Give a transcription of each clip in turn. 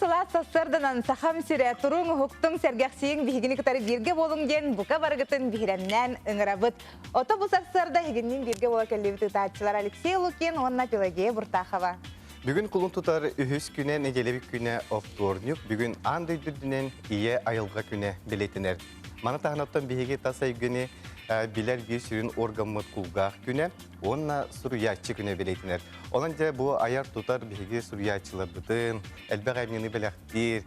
Сып-сылаас сарсыарданан Сахам сирэ туруҥ уһуктуҥ сэргэхсийиҥ биһигини кытары бииргэ буолуҥ диэн бука барыгытын биһирэмнээн ыҥырабыт. Ото бу сарсыарда эһигинниин бииргэ буола кэллибит ыытааччылар Алексей Лукин уонна Пелагея Буртахова. Бүгүн кулун тутар үһүс күнэ, нэдиэлэбит күнэ оптуорньук. Бүгүн аан дойду үрдүнэн Ийэ айылҕа күнэ бэлиэтэнэр. Маны таһынан биһиги тас эйгэни билэр биир сүрүн органмыт кулгаах күнэ уонна суруйааччы күнэ бэлиэтэнэр. Онон дьэ бу айар-тутар биһиги суруйааччыларбытын, элбэх айымньыны бэлэхтиир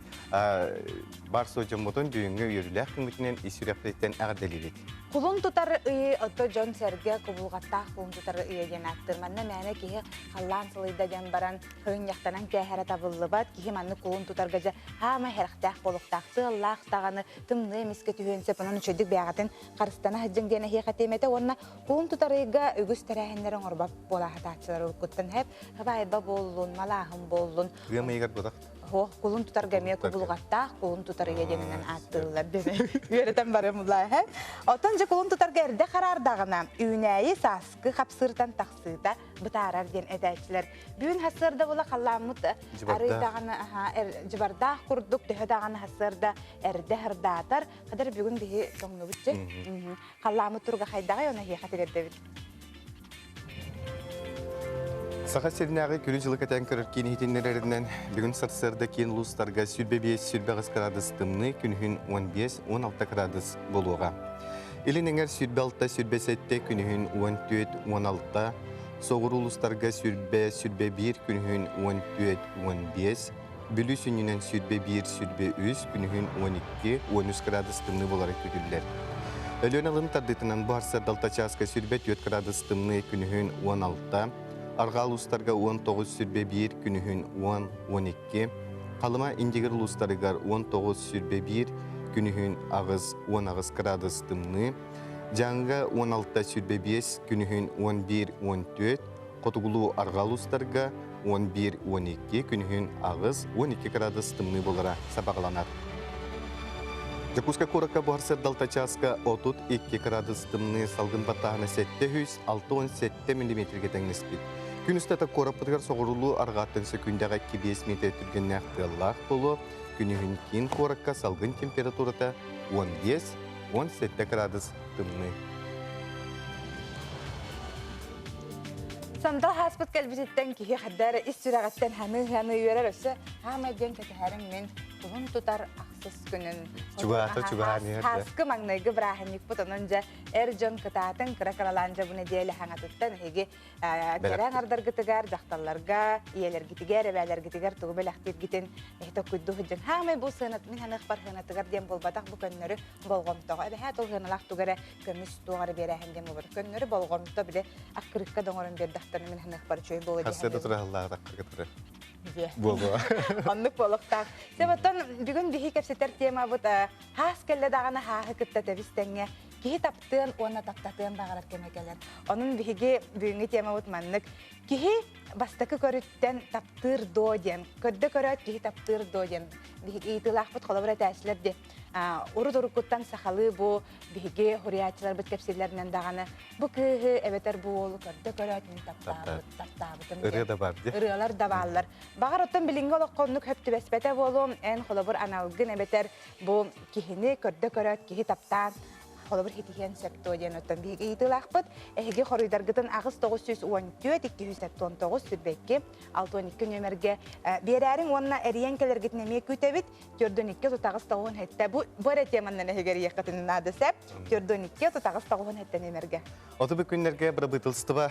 бар суодьуммутун бүгүҥҥү үөрүүлээх күммүтүнэн ис сүрэхпититтэн эҕэрдэлиибит. Кулун тутар ыйы ото дьон-сэргэ кубулҕаттаах кулун тутар ыйа диэн ааттыыр. Манна мээнэ киһи халлаан сылыйда диэн баран хырынньахтанан кээһэрэ табыллыбат. Киһи маннык кулун тутарга дьэ хаама хэрэхтээх буолуохтаах, тыаллаах даҕаны тымныы эмискэ түһүөн сөп. Онон үчүгэйдик бэйэҕитин харыстана сылдьыҥ диэн эһиэхэ этиэм этэ уонна кулун тутар ыйга үгүс тэрээһиннэри оҥорбот буола сатааччылар уруккуттан хэп хабаайба буоллун, малааһын буоллун. Ыам ыйыгар бытах. Хо, кулун тутарга эмиэ кубулҕаттаах кулун тутар ыйа диэнинэн ааттыыллар диэн үөрэтэн барым улаа. Оттон дьэ кулун тутарга эрдэ хараардаҕына үүнээйи сааскы хапсыыртан тахсыыта бытаарар диэн этээччилэр. Бүгүн хасыарда була халлааммыт арый даҕаны дьыбардаах курдук төһө даҕаны хасыарда эрдэ хырдаатар. Хадыр бүгүн биһи тоҥнубут дьэ. Халлааммыт туруга хайдаҕай оны эһиэхэ тириэрдэбит. Саха сиринээҕи күнү-дьылы кэтээн көрөр киин иһитиннэрэринэн, бүгүн сарсыарда киин улуустарга 25-28 градус тымныы, күнүһүн 15-16 градус буолуоҕа. Илин эҥэр 26-27, күнүһүн 14-16, соҕуруу улуустарга 20-21, күнүһүн 14-15, Бүлүү сүнньүнэн 21-23, күнүһүн 12-13 градус тымныы буолара күүтүллэр. Өлүөн алын тардыытынан бу сарсыарда алта чааска 24 градус тымныы, күнүһүн 16, арҕаа улуустарга 19-21, күнүһүн 10-12, Халыма Индигир улуустарыгар 19-21, күнүһүн 8-18 градус тымныы, Дьааҥыга 16-25, күнүһүн 11-14, Хотугулуу арҕаа улуустарга 11-12, күнүһүн 8-12 градус тымныы буолара сабаҕаланар. Дьокуускай куоракка буһар сырдалта чааска 32 градус тымныы салгын баттааһына 767 миллиметргэ тэҥнэспит. Күн устата куораппытыгар соҕуруулуу арҕааттан сөкүүндэҕэ 2-5 метр түргэннээх тыаллаах буолуо. Күнүһүн киин куоракка салгын температурата 15-17 градус тымныы. Сандал хааспыт кэлбититтэн киһи хаддар ис сүрэҕиттэн ханыы-ханыы үөрэр өссө хаамай диэн кэтэһэрим мин кулун тутар ахсыс күнүн Чугаата чугаһаан иһэр Хааскы маҥнайгы бырааһынньыкпыт онон дьэ эр дьон кытаатын кыра-кыралаан дьэ бу нэдиэлэ хаҥатыттан эһиги кэрэ аҥардаргытыгар, дьахталларга, ийэлэргитигэр, эбээлэргитигэр тугу бэлэхтииргитин эһи токкуйдуу сылдьыҥ. Хаамай бу сыанат мин ханыахпар сыанатыгар диэн буолбатах бу көннөрү болҕомтоҕо эбэһээт ол сыаналаах тугу эрэ көмүс туох эрэ биэрээһин диэн буолбатах. Көннөрү болҕомто били аккырыыкка да оҥорон биэрдэхтэринэ мин ханыахпар үчүгэй буолуо Хасыа да тураһаллаах аккырыктары. Буолуо. Оннук буолуохтаах. Себеттон бүгүн биһи кэпсэтэр темабыт хаас кэллэ даҕаны хааһы кытта тэбис тэҥҥэ киһи таптыан уонна таптатыан баҕарар кэмэ кэлэр. Онон биһиги бүгүҥҥү темабыт маннык. Киһи бастакы көрүттэн таптыыр дуо диэн, көрдө көрөөт киһи таптыыр дуо диэн биһиги ыйытыылаахпыт холобур этээччилэр диэн урут уруккуттан сахалыы бу биһиги хуруйааччыларбыт кэпсииллэринэн даҕаны бу кыыһы эбэтэр бу уолу көрдө көрөөт мин таптаабыт таптаабытым Ырыа да бар дии. Ырыалар да бааллар. Баҕар оттон билиҥҥи олоххо оннук хөп түбэспэтэ буолуом эн холобур аналгын эбэтэр бу киһини көрдө көрөөт киһи таптаан холобур хитиһиэн сөп дуо диэн оттон биһиги ыйытыылаахпыт. Эһиги хоруйдаргытын 8 914 279 22 62 нүөмэргэ биэрээриҥ уонна эрийэн кэлэргитин эмиэ күүтэбит. 42 38 97 бу бу эрэ теманнан эһиги эрийиэххитин наада сөп. 42 38 97 нүөмэргэ. Оту бу күннэргэ бырабыыталыстыба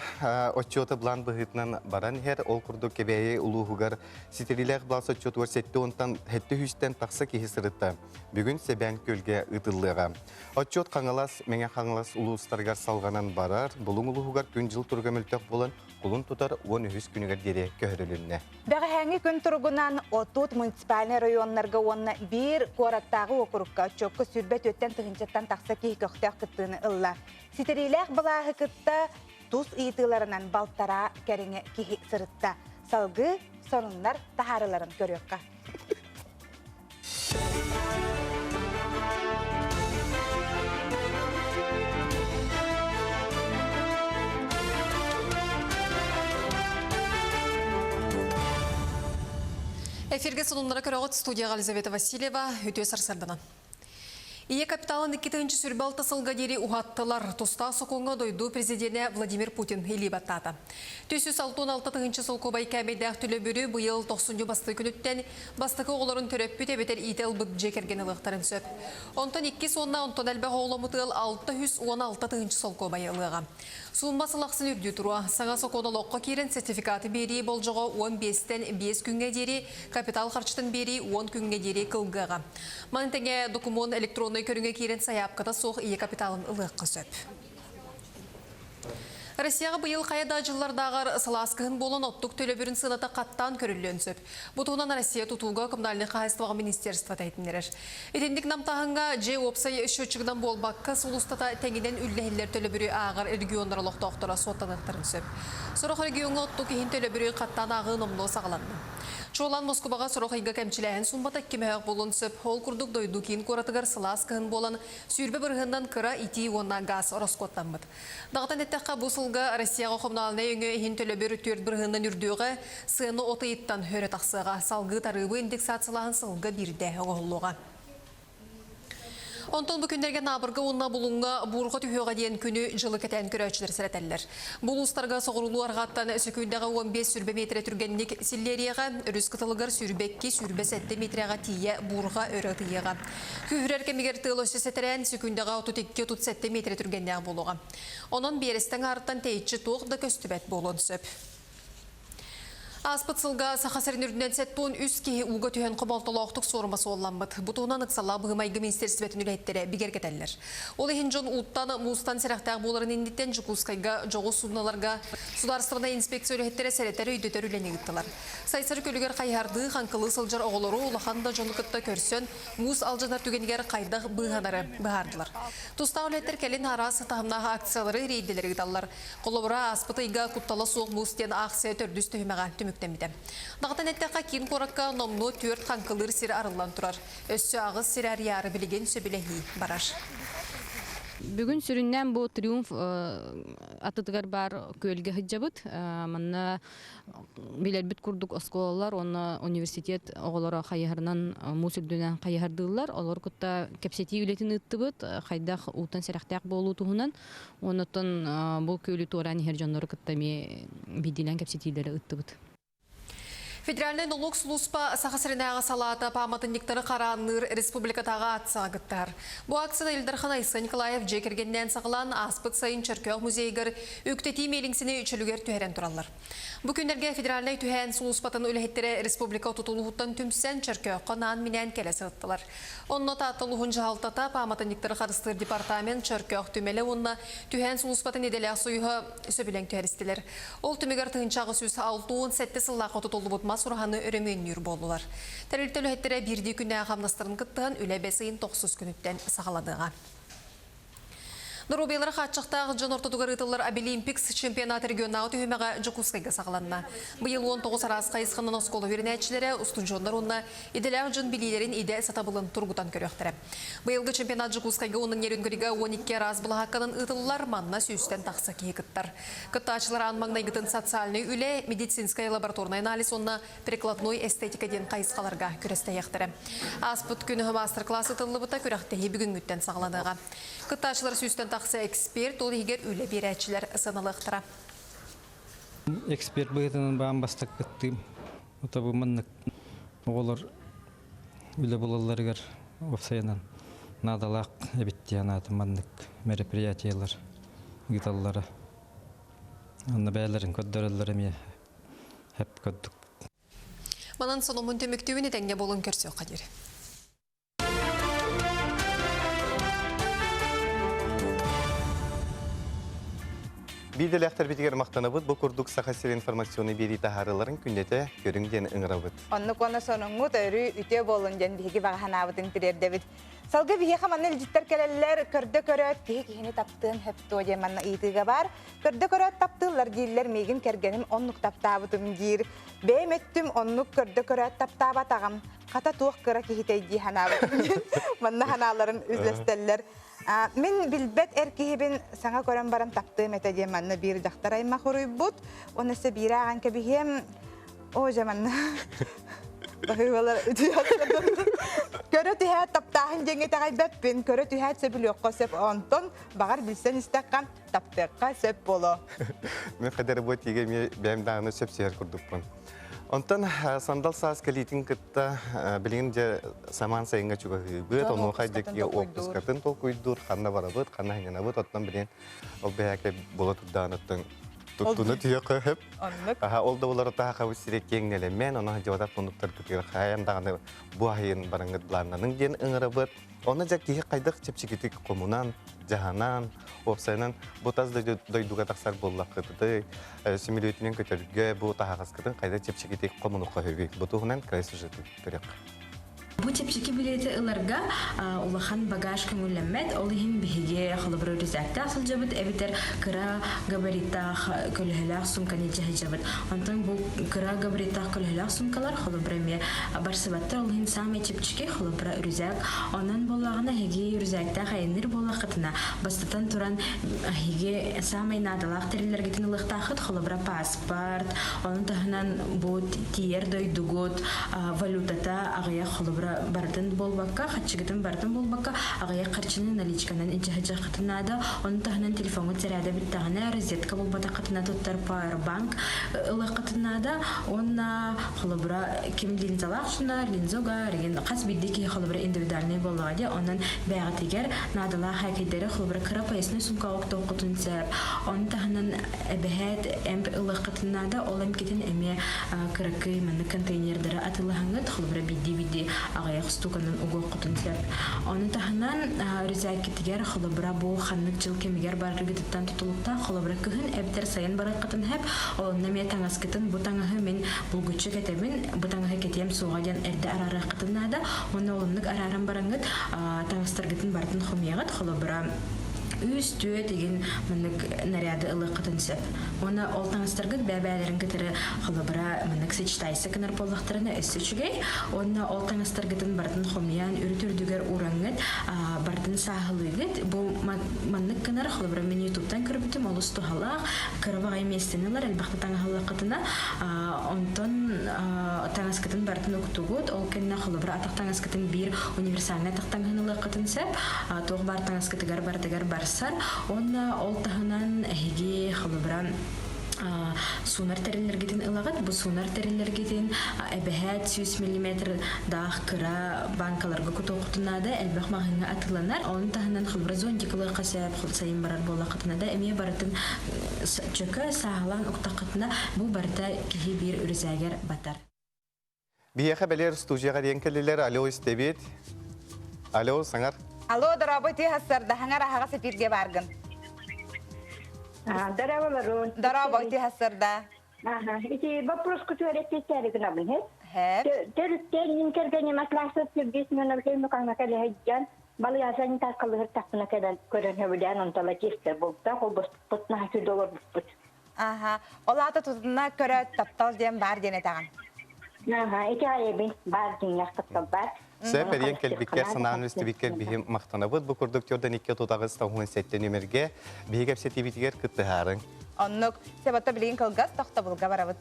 отчуота былаан быһыытынан баран иһэр. Ол курдук Кэбээйи улууһугар ситириилээх былаас отчуотугар 70-тан 700-тэн тахса киһи сырытта. Бүгүн Сэбээн Күөлгэ ыытыллыаҕа. Отчуот Хаҥалас, Мэҥэ Хаҥалас улуустарыгар салҕанан барар. Булуҥ улууһугар күн-дьыл туруга мөлтөх буолан, кулун тутар 13 күнүгэр диэри көһөрүлүннэ. Бэҕэһээҥҥи күн туругунан 30 муниципальнай районнарга уонна биир куораттааҕы уокурукка отчуокка 24 тыһыынчаттан тахса киһи көхтөөх кыттыыны ылла. Ситэриилээх былааһы кытта тус ыйытыыларынан балтараа кэриҥэ киһи сырытта. Салгыы сонуннар таһаарыларын көрүөххэ. Эфиргэ сонуннара көрөҕүт студияҕа Елизавета Васильева үтүө сарсыарданан. Ийэ капиталын 2026 сылга диэри уһаттылар. Тустаах сокуоҥҥа дойду президенэ Владимир Путин илии баттаата. 366 тыһыынча солкуобай кээмэйдээх төлөбүрү быйыл тохсунньу бастакы күнүттэн бастакы оҕолорун төрөппүт эбэтэр иитэ ылбыт дьиэ кэргэн ылыахтарын сөп. Онтон иккис уонна онтон элбэх оҕоломмут ыал 616 тыһыынча солкуобайы ылыаҕа. Суумма сыл ахсын үрдүү туруо. Саҥа сокуон олоххо киирэн сертификаты биэрии болдьоҕо 15-тэн 5 күҥҥэ диэри, капитал харчытын биэрии 10 күҥҥэ диэри кылгыаҕа. Маны тэҥэ докумуон электроннай көрүҥэ киирэн сайаапката суох ийэ капиталын ылыахха сөп. Россияҕа быйыл хайа да дьыллардааҕар сылаас кыһын буолан оттук төлөбүрүн сыаната хаттаан көрүллүөн сөп. Бу туһунан Россия тутууга коммунальнай хаһаайыстыбаҕа министерствота иһитиннэрэр. Итинник намтааһыҥҥа дьиэ уопсай счетчигынан буолбакка, сыл устата тэҥинэн үллэһиллэр төлөбүрү ааҕар регионнар олохтоохторо суоттаныахтарын сөп. Сорох региоҥҥа оттук иһин төлөбүрү хаттаан ааҕыы номнуо саҕаланна. Чуолаан Москубаҕа сорох ыйга кэмчилээһин суммата кимэһэх буолуон сөп. Ол курдук дойду киин куоратыгар сылаас кыһын буолан 20 бырыһыанынан кыра итии уонна гаас ороскуоттаммыт. Даҕатан эттэххэ, бу сылга Россияҕа хомунаалынай өҥө иһин төлөбүр 4 бырыһыанынан үрдүөҕэ, сыана от ыйыттан өрө тахсыаҕа. Салгыы тарыыбы индексациялааһын сылга биирдэ оҥоһуллуоҕа. Онтон бу күннэргэ Наабырга уонна Булуҥҥа буурҕа түһүөҕэ диэн күнү-дьылы кэтээн көрөөччүлэр сэрэтэллэр. Бу улуустарга соҕуруулуу арҕааттан сөкүүндэҕэ 15 сүүрбэ миэтэрэ түргэнник силлиэриэҕэ, өрүс кытылыгар 22 27 миэтэрэҕэ тиийэ буурҕа өрө ытыйыаҕа. Күүһүрэр кэмигэр тыал өссө сэтэрээн, сөкүүндэҕэ 32-37 миэтэрэ түргэннээх буолуоҕа. Онон биэрэстэ аҥаарыттан тэйиччи туох да көстүбэт буолуон сөп. Ааспыт сылга Саха сирин үрдүнэн 73 киһи ууга түһэн хомолтолоохтук суорума суолламмыт. Бу туһунан ыксаллаах быһыы-майгы министиэристибэтин үлэһиттэрэ бигэргэтэллэр. Ол иһин дьон ууттан, муустан сэрэхтээх буоларын инниттэн Дьокуускайга дьоҕус судноларга судаарыстыбаннай инспекция үлэһиттэрэ сэрэтэр-өйдөтөр үлэни ыыттылар. Сайсары күлүгэр хайыһардыы, хаҥкылыы сылдьар оҕолору улахан да дьону кытта көрсөн, муус алдьанар түгэнигэр хайдах быыһанары быһаардылар. Тустаах үлэһиттэр кэлин араас таһымнаах акциялары, рейдэлэри ыыталлар. Холобура, ааспыт ыйга Куттала суох муус диэн аахсыйа төрдүс түһүмэҕэ түмүктэммитэ. Даҕатан эттэххэ, киин куоракка номнуо түөрт хаҥкылыыр сир арыллан турар. Өссө аҕыс сири арыйаары билигин сөбүлэһии барар. Бүгүн сүрүннээн бу Триумф аттытыгар баар күөлгэ сылдьабыт. Манна билэрбит курдук оскуолалар уонна университет оҕолоро хайыһарынан муус үрдүнэн хайыһардыыллар. Олор кытта кэпсэтии үлэтин ыыттыбыт. Хайдах ууттан сэрэхтээх буолуу туһунан. Оннуттан бу күөлү туораан иһэр дьоннору кытта эмиэ биирдиилээн кэпсэтиилэри ыыттыбыт. Федеральнай нолуок сулууспа Саха сиринээҕи салаата пааматынньыктары хараанныыр республикатааҕы акцияҕа кыттар. Бу акцияны Ил Дархан Айсен Николаев дьиэ кэргэнинээн саҕалаан ааспыт сайын Чөркөөх музейыгар үктэтии миэлиҥсини чөлүгэр түһэрэн тураллар. Бу күннэргэ федеральнай түһээн сулууспатын үлэһиттэрэ республика тутулуһуттан түмсэн Чөркөөххө наан-минээн кэлэ сырыттылар. Онно Таатта улууһун дьаһалтата, пааматынньыктары харыстыыр департамент, Чөркөөх түмэлэ уонна түһээн сулууспатын идэлээх союһа сөбүлэҥ түһэристилэр. Ол түмүгэр 1867 сыллаахха тутуллубут мас ураһаны өрөмүөннүүр буоллулар. Тэрилтэ үлэһиттэрэ биирдии күннээҕи хамнастарын кыттыһан үлэ бэс ыйын тохсус күнүттэн саҕаланыаҕа. Доруобуйалара хааччахтаах дьон ортотугар ыытыллар Абилимпикс чемпионат регионнааҕы түһүмэҕэ Дьокуускайга саҕаланна. Быйыл 19 араас хайысханан оскуола үөрэнээччилэрэ, устудьуоннар уонна идэлээх дьон билиилэрин идэ сатабылын тургутан көрүөхтэрэ. Быйылгы чемпионат Дьокуускайга уонна Нерюнгрига 12 араас былаһаакканан ыытыллар, манна сүүстэн тахса киһи кыттар. Кыттааччылар аан маҥнайгытын социальнай үлэ, медицинскэй лабораторнай анализ уонна прикладной эстетика диэн хайысхаларга күрэстэһиэхтэрэ. Ааспыт күн маастар-класс ытыллыбыта күрэхтэһии бүгүҥҥүттэн саҕаланыаҕа. Кыттааччылар сүүстэн тахса эксперт, ол иһигэр үлэ биэрээччилэр сыаналыахтара. Эксперт быһыытынан баан бастакы кыттыым. Отобу маннык оҕолор үлэ булалларыгар уопсайынан наадалаах эбит диэн аата маннык мероприятиелар ыыталлара. Онно бэйэлэрин көрдөрөллөр эмиэ Хэп көрдүк. Манан сонумун түмүктүүбүн этэҥҥэ буолун көрсүөххэ диэри. Биирдэлээхтэрбитигэр махтанабыт бу курдук Саха сирин информационнай биэрии таһаарыыларын күннэтэ көрүҥ диэн ыҥырабыт. Оннук уонна сонуҥҥут өрүү үтүө буоллун диэн биһиги баҕа санаабытын тириэрдэбит. Салгыы биһиэхэ манна илдьиттэр кэлэллэр, көрдө көрөөт киһи киһини таптыан сөп дуо диэн манна ыйытыыга баар. Көрдө көрөөт таптыыллар дииллэр, миигин кэргэним оннук таптаабытым диир. Бэйэм өттүм оннук көрдө көрөөт таптаабатаҕым. Хата туох кыра киһитэй дии санаабытым диэн манна санааларын үллэстэллэр. Мин билбэт эр киһибин саҥа көрөн баран таптыам этэ диэн манна биир дьахтар аймах уруйбут. Уонна өссө биири ааҕан кэбиһиэм. Оо, дьэ манна. Баһыыбалар Көрө түһээт таптааһын диэҥҥэ итэҕэйбэппин, көрө түһээт сөбүлүөххэ сөп, онтон баҕар билсэн истэххэ таптыахха сөп буолуо. Мин хайдары бу этиигэ эмиэ бэйэм даҕаны сөпсөһөр курдукпун. Онтон сандал саас кэлиитин кытта билигин дьэ самаан сайыҥҥа чугаһыыбыт, онуоха дьэ уоппускатын толкуйдуур, ханна барабыт, ханна сынньанабыт, оттон билигин ол бэйэкэ буола турдаҕын оттон туттуна түһүөххэ сөп. Оннук. Аха, ол да буолар таһахабыт сирэ киэҥ нэлэмэн, онон дьыбатар муннуктаргытыгар хайан даҕаны бу аһыйын бараҥҥыт былааннаныҥ диэн ыҥырабыт. Онно дьэ киһи хайдах чэпчэкитик хомунан, дьаһанан, уопсайынан бу тас дойдуга тахсар буоллаххытый, сөмөлүөтүнэн көтөргө бу таһаҕаскытын хайдах чэпчэкитик хомунукка сөбүй? Бу туһунан кыра сюжеты көрүөххэ. Бу чэпчэки билиэти ыларга улахан багаж көҥүллэммэт, ол иһин биһиги холобура рюкзактаах сылдьабыт эбэтэр кыра габариттаах көлөһөлөөх суумканы илдьэ сылдьабыт. Онтон бу кыра габариттаах көлөһөлөөх суумкалар холобура эмиэ барсыбаттар, ол иһин саамай чэпчэки холобура рюкзак. Онон буоллаҕына эһиги рюкзактаах айанныыр буоллаххытына, бастатан туран эһиги саамай наадалаах тэриллэргитин ылыахтааххыт, холобура паспорт, ону таһынан бу тиийэр дойдугут валютата аҕыйах холобура барытын буолбакка, харчыгытын барытын буолбакка, аҕыйах харчыны наличканан илдьэ сылдьыаххытын наада. Ону таһынан телефоҥҥут сэрээдэ бүттэҕинэ, розетка булбатаххытына туттар пауэрбанк ылыаххытын наада. Уонна холобура ким линзалаах дьоннор, линзога, реген хас биирдии киһи холобура индивидуальнай буоллаҕа дии. Онон бэйэҕитигэр наадалаах хээкэйдэри холобура кыра поясной сумкаҕа уктуоххутун сөп. Ону таһынан эбэһээт эмп ылыаххытын наада. Ол эмкитин эмиэ кыракый маннык контейнердары атыылаһаҥҥыт, холобура биирдии-биирдии аҕыйах устууканан угуоххутун сөп. Ону таһынан рюкзаккитигэр холобура бу ханнык дьыл кэмигэр бараргытыттан тутулуктаах, холобура кыһын эбэтэр сайын барыаххытын сөп. Онно эмиэ таҥаскытын бу таҥаһы мин булгуччу кэтэбин, бу таҥаһы кэтиэм суоҕа диэн эрдэ араарыаххытын наада. Уонна олуннук арааран бараҥҥыт таҥастаргытын барытын хомуйаҕыт, холобура үс, түөрт игин маннык наряды ылыаххытын сөп. Уонна ол таҥастаргыт бэйэ-бэйэлэрин кытары холобура маннык сочетайса гынар буоллахтарына өссө үчүгэй. Уонна ол таҥастаргытын барытын хомуйан үрүт үрдүгэр уураҥҥыт барытын сааһылыыгыт. Бу маннык гынар холобура мин ютубтан көрбүтүм олус туһалаах. Кыра баҕайы миэстэни ылар элбэхтэ таҥаһыллаххытына онтон таҥаскытын барытын уктугут. Ол кэннэ холобура атах таҥаскытын биир универсальнай атах таҥаһын ылыаххытын сөп. Туох баар таҥаскытыгар барытыгар барсар. Уонна ол таһынан эһиги холобура суунар тэриллэргитин ылаҕыт. Бу суунар тэриллэргитин эбэһээт 100 миллиметр даах кыра банкаларга кутуоххутун наада, элбэх маҕаһыыҥҥа атыыланар. Ону таһынан холобура зонтик ылыахха сөп, сайын барар буоллаххытына да эмиэ барытын чөкө сааһылаан уктаххытына бу барыта киһи биир үрүсээгэр батар. Биһиэхэ бэлиэр студияҕа диэн кэллилэр. Алло, истэбит. Алло, саҥар. Алло, дорообо ти хассарда хаҥар аһаҕас эфирге бааргын. Дорооболорун. Дорообо ти хассарда. Ага, ити вопрос күтүөрэ гынабын, хэ? Хэп. Төрүттэн мин кэргэним Атласов Сергей Семенович Мукаҥа кэлэһэйдьэн, балыйаасан тааккалыһыр тахпына кэлэн көрөн хөбүлээн онтола тиэстэр буолта, холбоспут наһаа сүрдэ олорбуппут. Аха. Ол аата тутунна көрө таптал диэн баар диэн этэҕин. Аха, ити айыбын баар дьиҥнээх таптал баар. Сөп, эриэн кэлбиккэр, санаан үстүбүккэр биһи махтанабыт. Бу курдук төрдөн икки тутаҕыс тоһуон сэттэ нүмергэ биһи кэпсэтиибитигэр кыттыһаарыҥ. Оннук, себото билигин кылгас тохтобулга барабыт.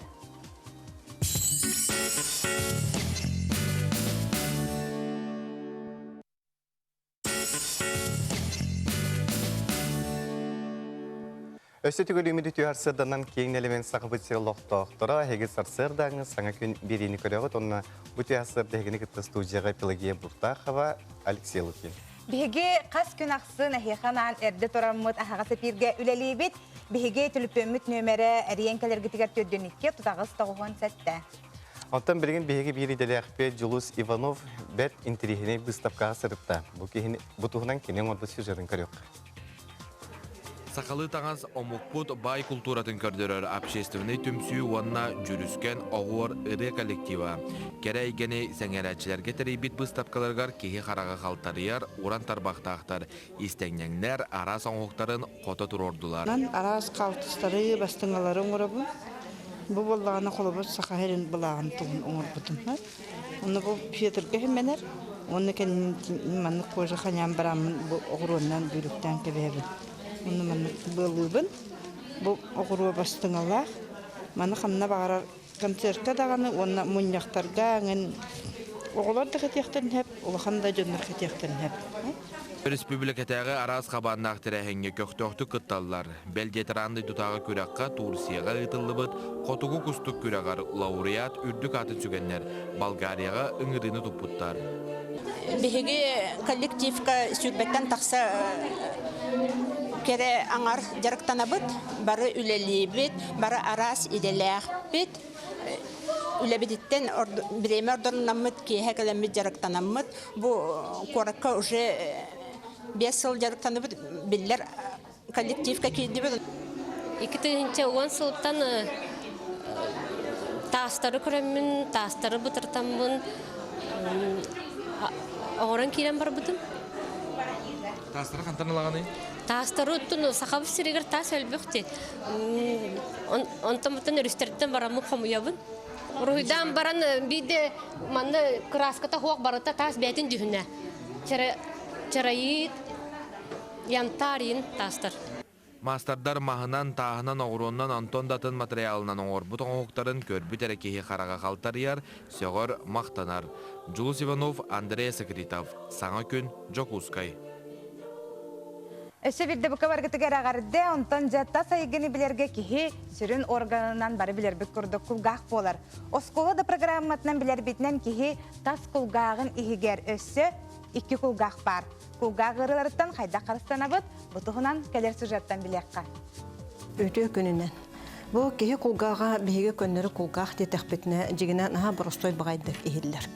Өссө түгөлүмүтү түһэр сырданан киэҥ нэлэмэн сахабыт сир олохтоохторо эһиги сарсыардааҥы саҥа күн биэриини көрөҕүт уонна бу түһэр сырда эһигини кытта студияҕа Пелагея Буртахова, Алексей Лукин. Биһиги хас күн ахсын эһиэхэ анаан эрдэ тураммыт аһаҕас эпииргэ үлэлиибит. Биһиги түлүпүөммүт нүөмэрэ эрийэн кэлэргитигэр 42 38 97. Оттон билигин биһиги биир идэлээхпит Дьулус Иванов бэрт интэриэһинэй быыстапкаҕа сырытта. Бу киһини бу туһунан кини оҥорбут сюжетын көрүөххэ. Сахалыы таҥас омукпут баай култууратын көрдөрөр общественнай түмсүү уонна дьүрүскэн оҕуор ырыа коллектива кэрэ эйгэни сэҥээрээччилэргэ тэрийбит быыстапкаларыгар киһи хараҕа халтарыйар уран тарбахтаахтар истэҥньэҥнэр араас оҥоһуктарын хото туруордулар. Араас хаалтыстары, бастыҥалары оҥоробун. Бу буоллаҕына холобур саха сирин былааҕын туһун оҥорбутум. Онно бу Петрга химмэнэр, уонна кэннин маннык кожа ханяан бараммын бу оҕуруоннан бүрүктээн кэбиһэбин. Онно маннык быалыыбын. Бу оҕуруо бастыҥалаах. Маны ханна баҕарар. Концертка даҕаны уонна мунньахтарга эҥин оҕолор да кэтиэхтэрин сөп, улахан да дьоннор кэтиэхтэрин сөп. Өрөспүүбүлүкэтээҕи араас хабааннаах тэрээһиҥҥэ көхтөөхтүк кытталлар. Бэл диэтэр аан дойдутааҕы күрэххэ Турцияҕа ыытыллыбыт Хотугу кустук күрэҕэр лауреат үрдүк аатын сүгэннэр Болгарияҕа ыҥырыыны туппуттар. Биһиги коллективка сүүрбэттэн тахса кэрэ аҥар дьарыктанабыт, бары үлэлиибит, бары араас идэлээхпит. Үлэбититтэн бириэмэ ордорунаммыт, киэһэ кэлэммит дьарыктанаммыт. Бу куоракка уже 5 сыл дьарыктанабыт, биллэр коллективка киирдибит. 2010 сылтан таастары көрөммүн, таастары бытыртаммын оҥорон киирэн барбытым. Таастары хантан ылаҕыный? Таастары оттон Сахабыт сиригэр таас элбэх дии. Онтон бутун өрүстэртэн бараммын хомуйабын. Уруһуйдаан баран биирдэ манна кырааската суох барыта таас бэйэтин дьүһүнэ. Чарайыт, янтарин таастар. Маастардар маһынан, тааһынан, оҕуруоннан, онтон да атын матырыйаалынан оҥорбут оҥоһуктарын көрбүт эрэ киһи хараҕа халтарыйар, сөҕөр, махтанар. Дьулус Иванов, Андрей Сакритов. Саҥа күн, Дьокуускай. Өссө биирдэ бука баргытыгар эҕэрдэ, онтон дьэ тас эйгэни билэргэ киһи сүрүн органынан бары билэрбит курдук кулгаах буолар. Оскуола да программатынан билэрбитинэн киһи тас кулгааҕын иһигэр өссө икки кулгаах баар. Кулгаах ыарыыларыттан хайдах харыстанабыт, бу туһунан кэлэр сюжеттан билиэххэ. Үтүө күнүнэн. Бу киһи кулгааҕа биһиги көннөрү кулгаах диэтэхпитинэ, дьигинэн наһаа боростуой баҕайдык иһиллэр.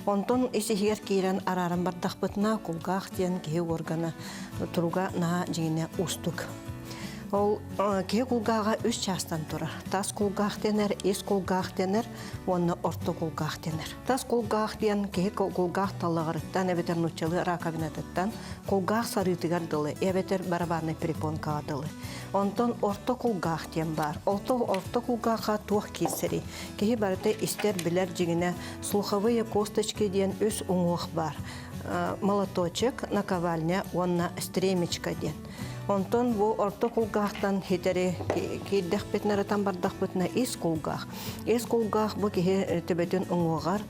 Онтон ис-иһигэр киирэн арааран бардахпытына, кулгаах диэн киһи уоргана туруга наһаа дьиҥинэ уустук. Ол киһи кулгааҕа үс чаастан турар. Тас кулгаах дэнэр, ис кулгаах дэнэр уонна орто кулгаах дэнэр. Тас кулгаах диэн киһи кулгаах таллаҕарыттан эбэтэр нууччалыы раковинатыттан кулгаах сарыытыгар дылы эбэтэр барабаннай перепонкаҕа дылы. Онтон орто кулгаах диэн баар. Орто, орто кулгаахха туох киирсэрий? Киһи барыта истэр, билэр дьиҥинэ слуховые косточки диэн үс уҥуох баар. Молоточек, наковальня уонна стремечка диэн. Онтон бу орто кулгаахтан хитэри киирдэхпитинэ ырытан бардахпытына ис кулгаах. Ис кулгаах бу киһи төбөтүн уҥуоҕар,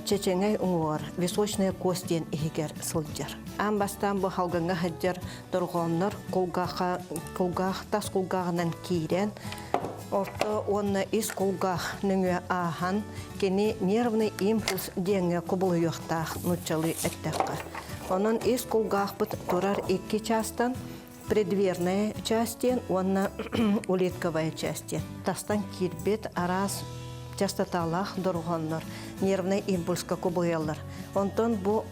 чэчэҥэй уҥуоҕар височная кость диэн иһигэр сылдьар. Аан бастаан бу халгыҥҥа сылдьар дорҕооннор кулгаахха кулгаах тас кулгааҕынан киирэн орто уонна ис кулгаах нөҥүө ааһан кини нервный импульс диэҥҥэ кубулуйуохтаах нууччалыы эттэххэ. Онон ис кулгаахпыт турар икки чаастан предверная часть диэн уонна улитковая часть диэн. Тастан киирбит араас частоталаах дорҕооннор нервнай импульска кубулуйаллар. Онтон бу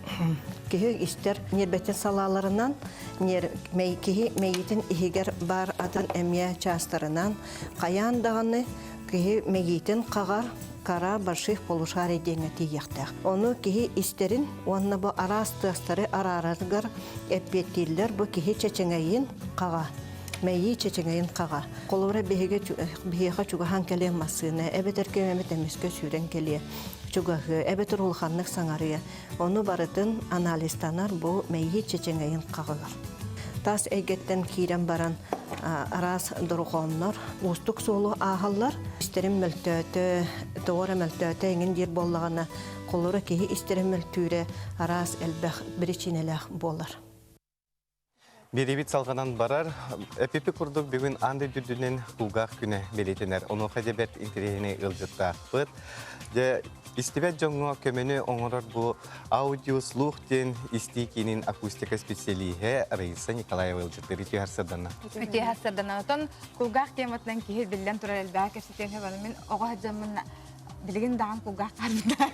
киһи истэр нербэтин салааларынан киһи мэйиитин иһигэр баар атын эмиэ чаастарынан хайаан даҕаны киһи мэйиитин хаҕар кара больших полушарий диэҥҥэ тиийиэхтээх. Ону киһи истэрин уонна бу араас тыастары араарарыгар эппиэттииллэр бу киһи чэчэҥэйин хаҕа мэйии чэчэҥэйин хаҕа. Холобура биһиги биһиэхэ чугаһаан кэлиэ массыына эбэтэр ким эмит эмискэ сүүрэн кэлиэ чугаһыа эбэтэр улаханнык саҥарыа. Ону барытын анализтанар бу мэйии чэчэҥэйин хаҕыгар. Тас эйгэттэн киирэн баран араас дорҕооннор уустук суолу ааһаллар. Истэрим мөлтөөтө, тоҕо эрэ мөлтөөтө эҥин диир буоллаҕына, холобура киһи истэрэ мөлтүүрэ араас элбэх биричиинэлээх буолар. Биэриибит салҕанан барар. Эпипи курдук бүгүн аан дойду үрдүнэн кулгаах күнэ бэлиэтэнэр. Онуоха дьэ бэрт интэриэһинэй ыалдьыттаахпыт. Дьэ, истибэт дьоҥҥо көмөнү оҥорор бу аудиослух диэн истии киинин акустика специалиһэ Раиса Николаева ыалдьыттыыр үтүө сырдана. Үтүө сырдана. Отон кулгаах тематынан киһи биллэн турар элбэҕи кэпсэтиэн сөп. Мин оҕо сылдьаммын билигин даҕан кулгаах хаалбыта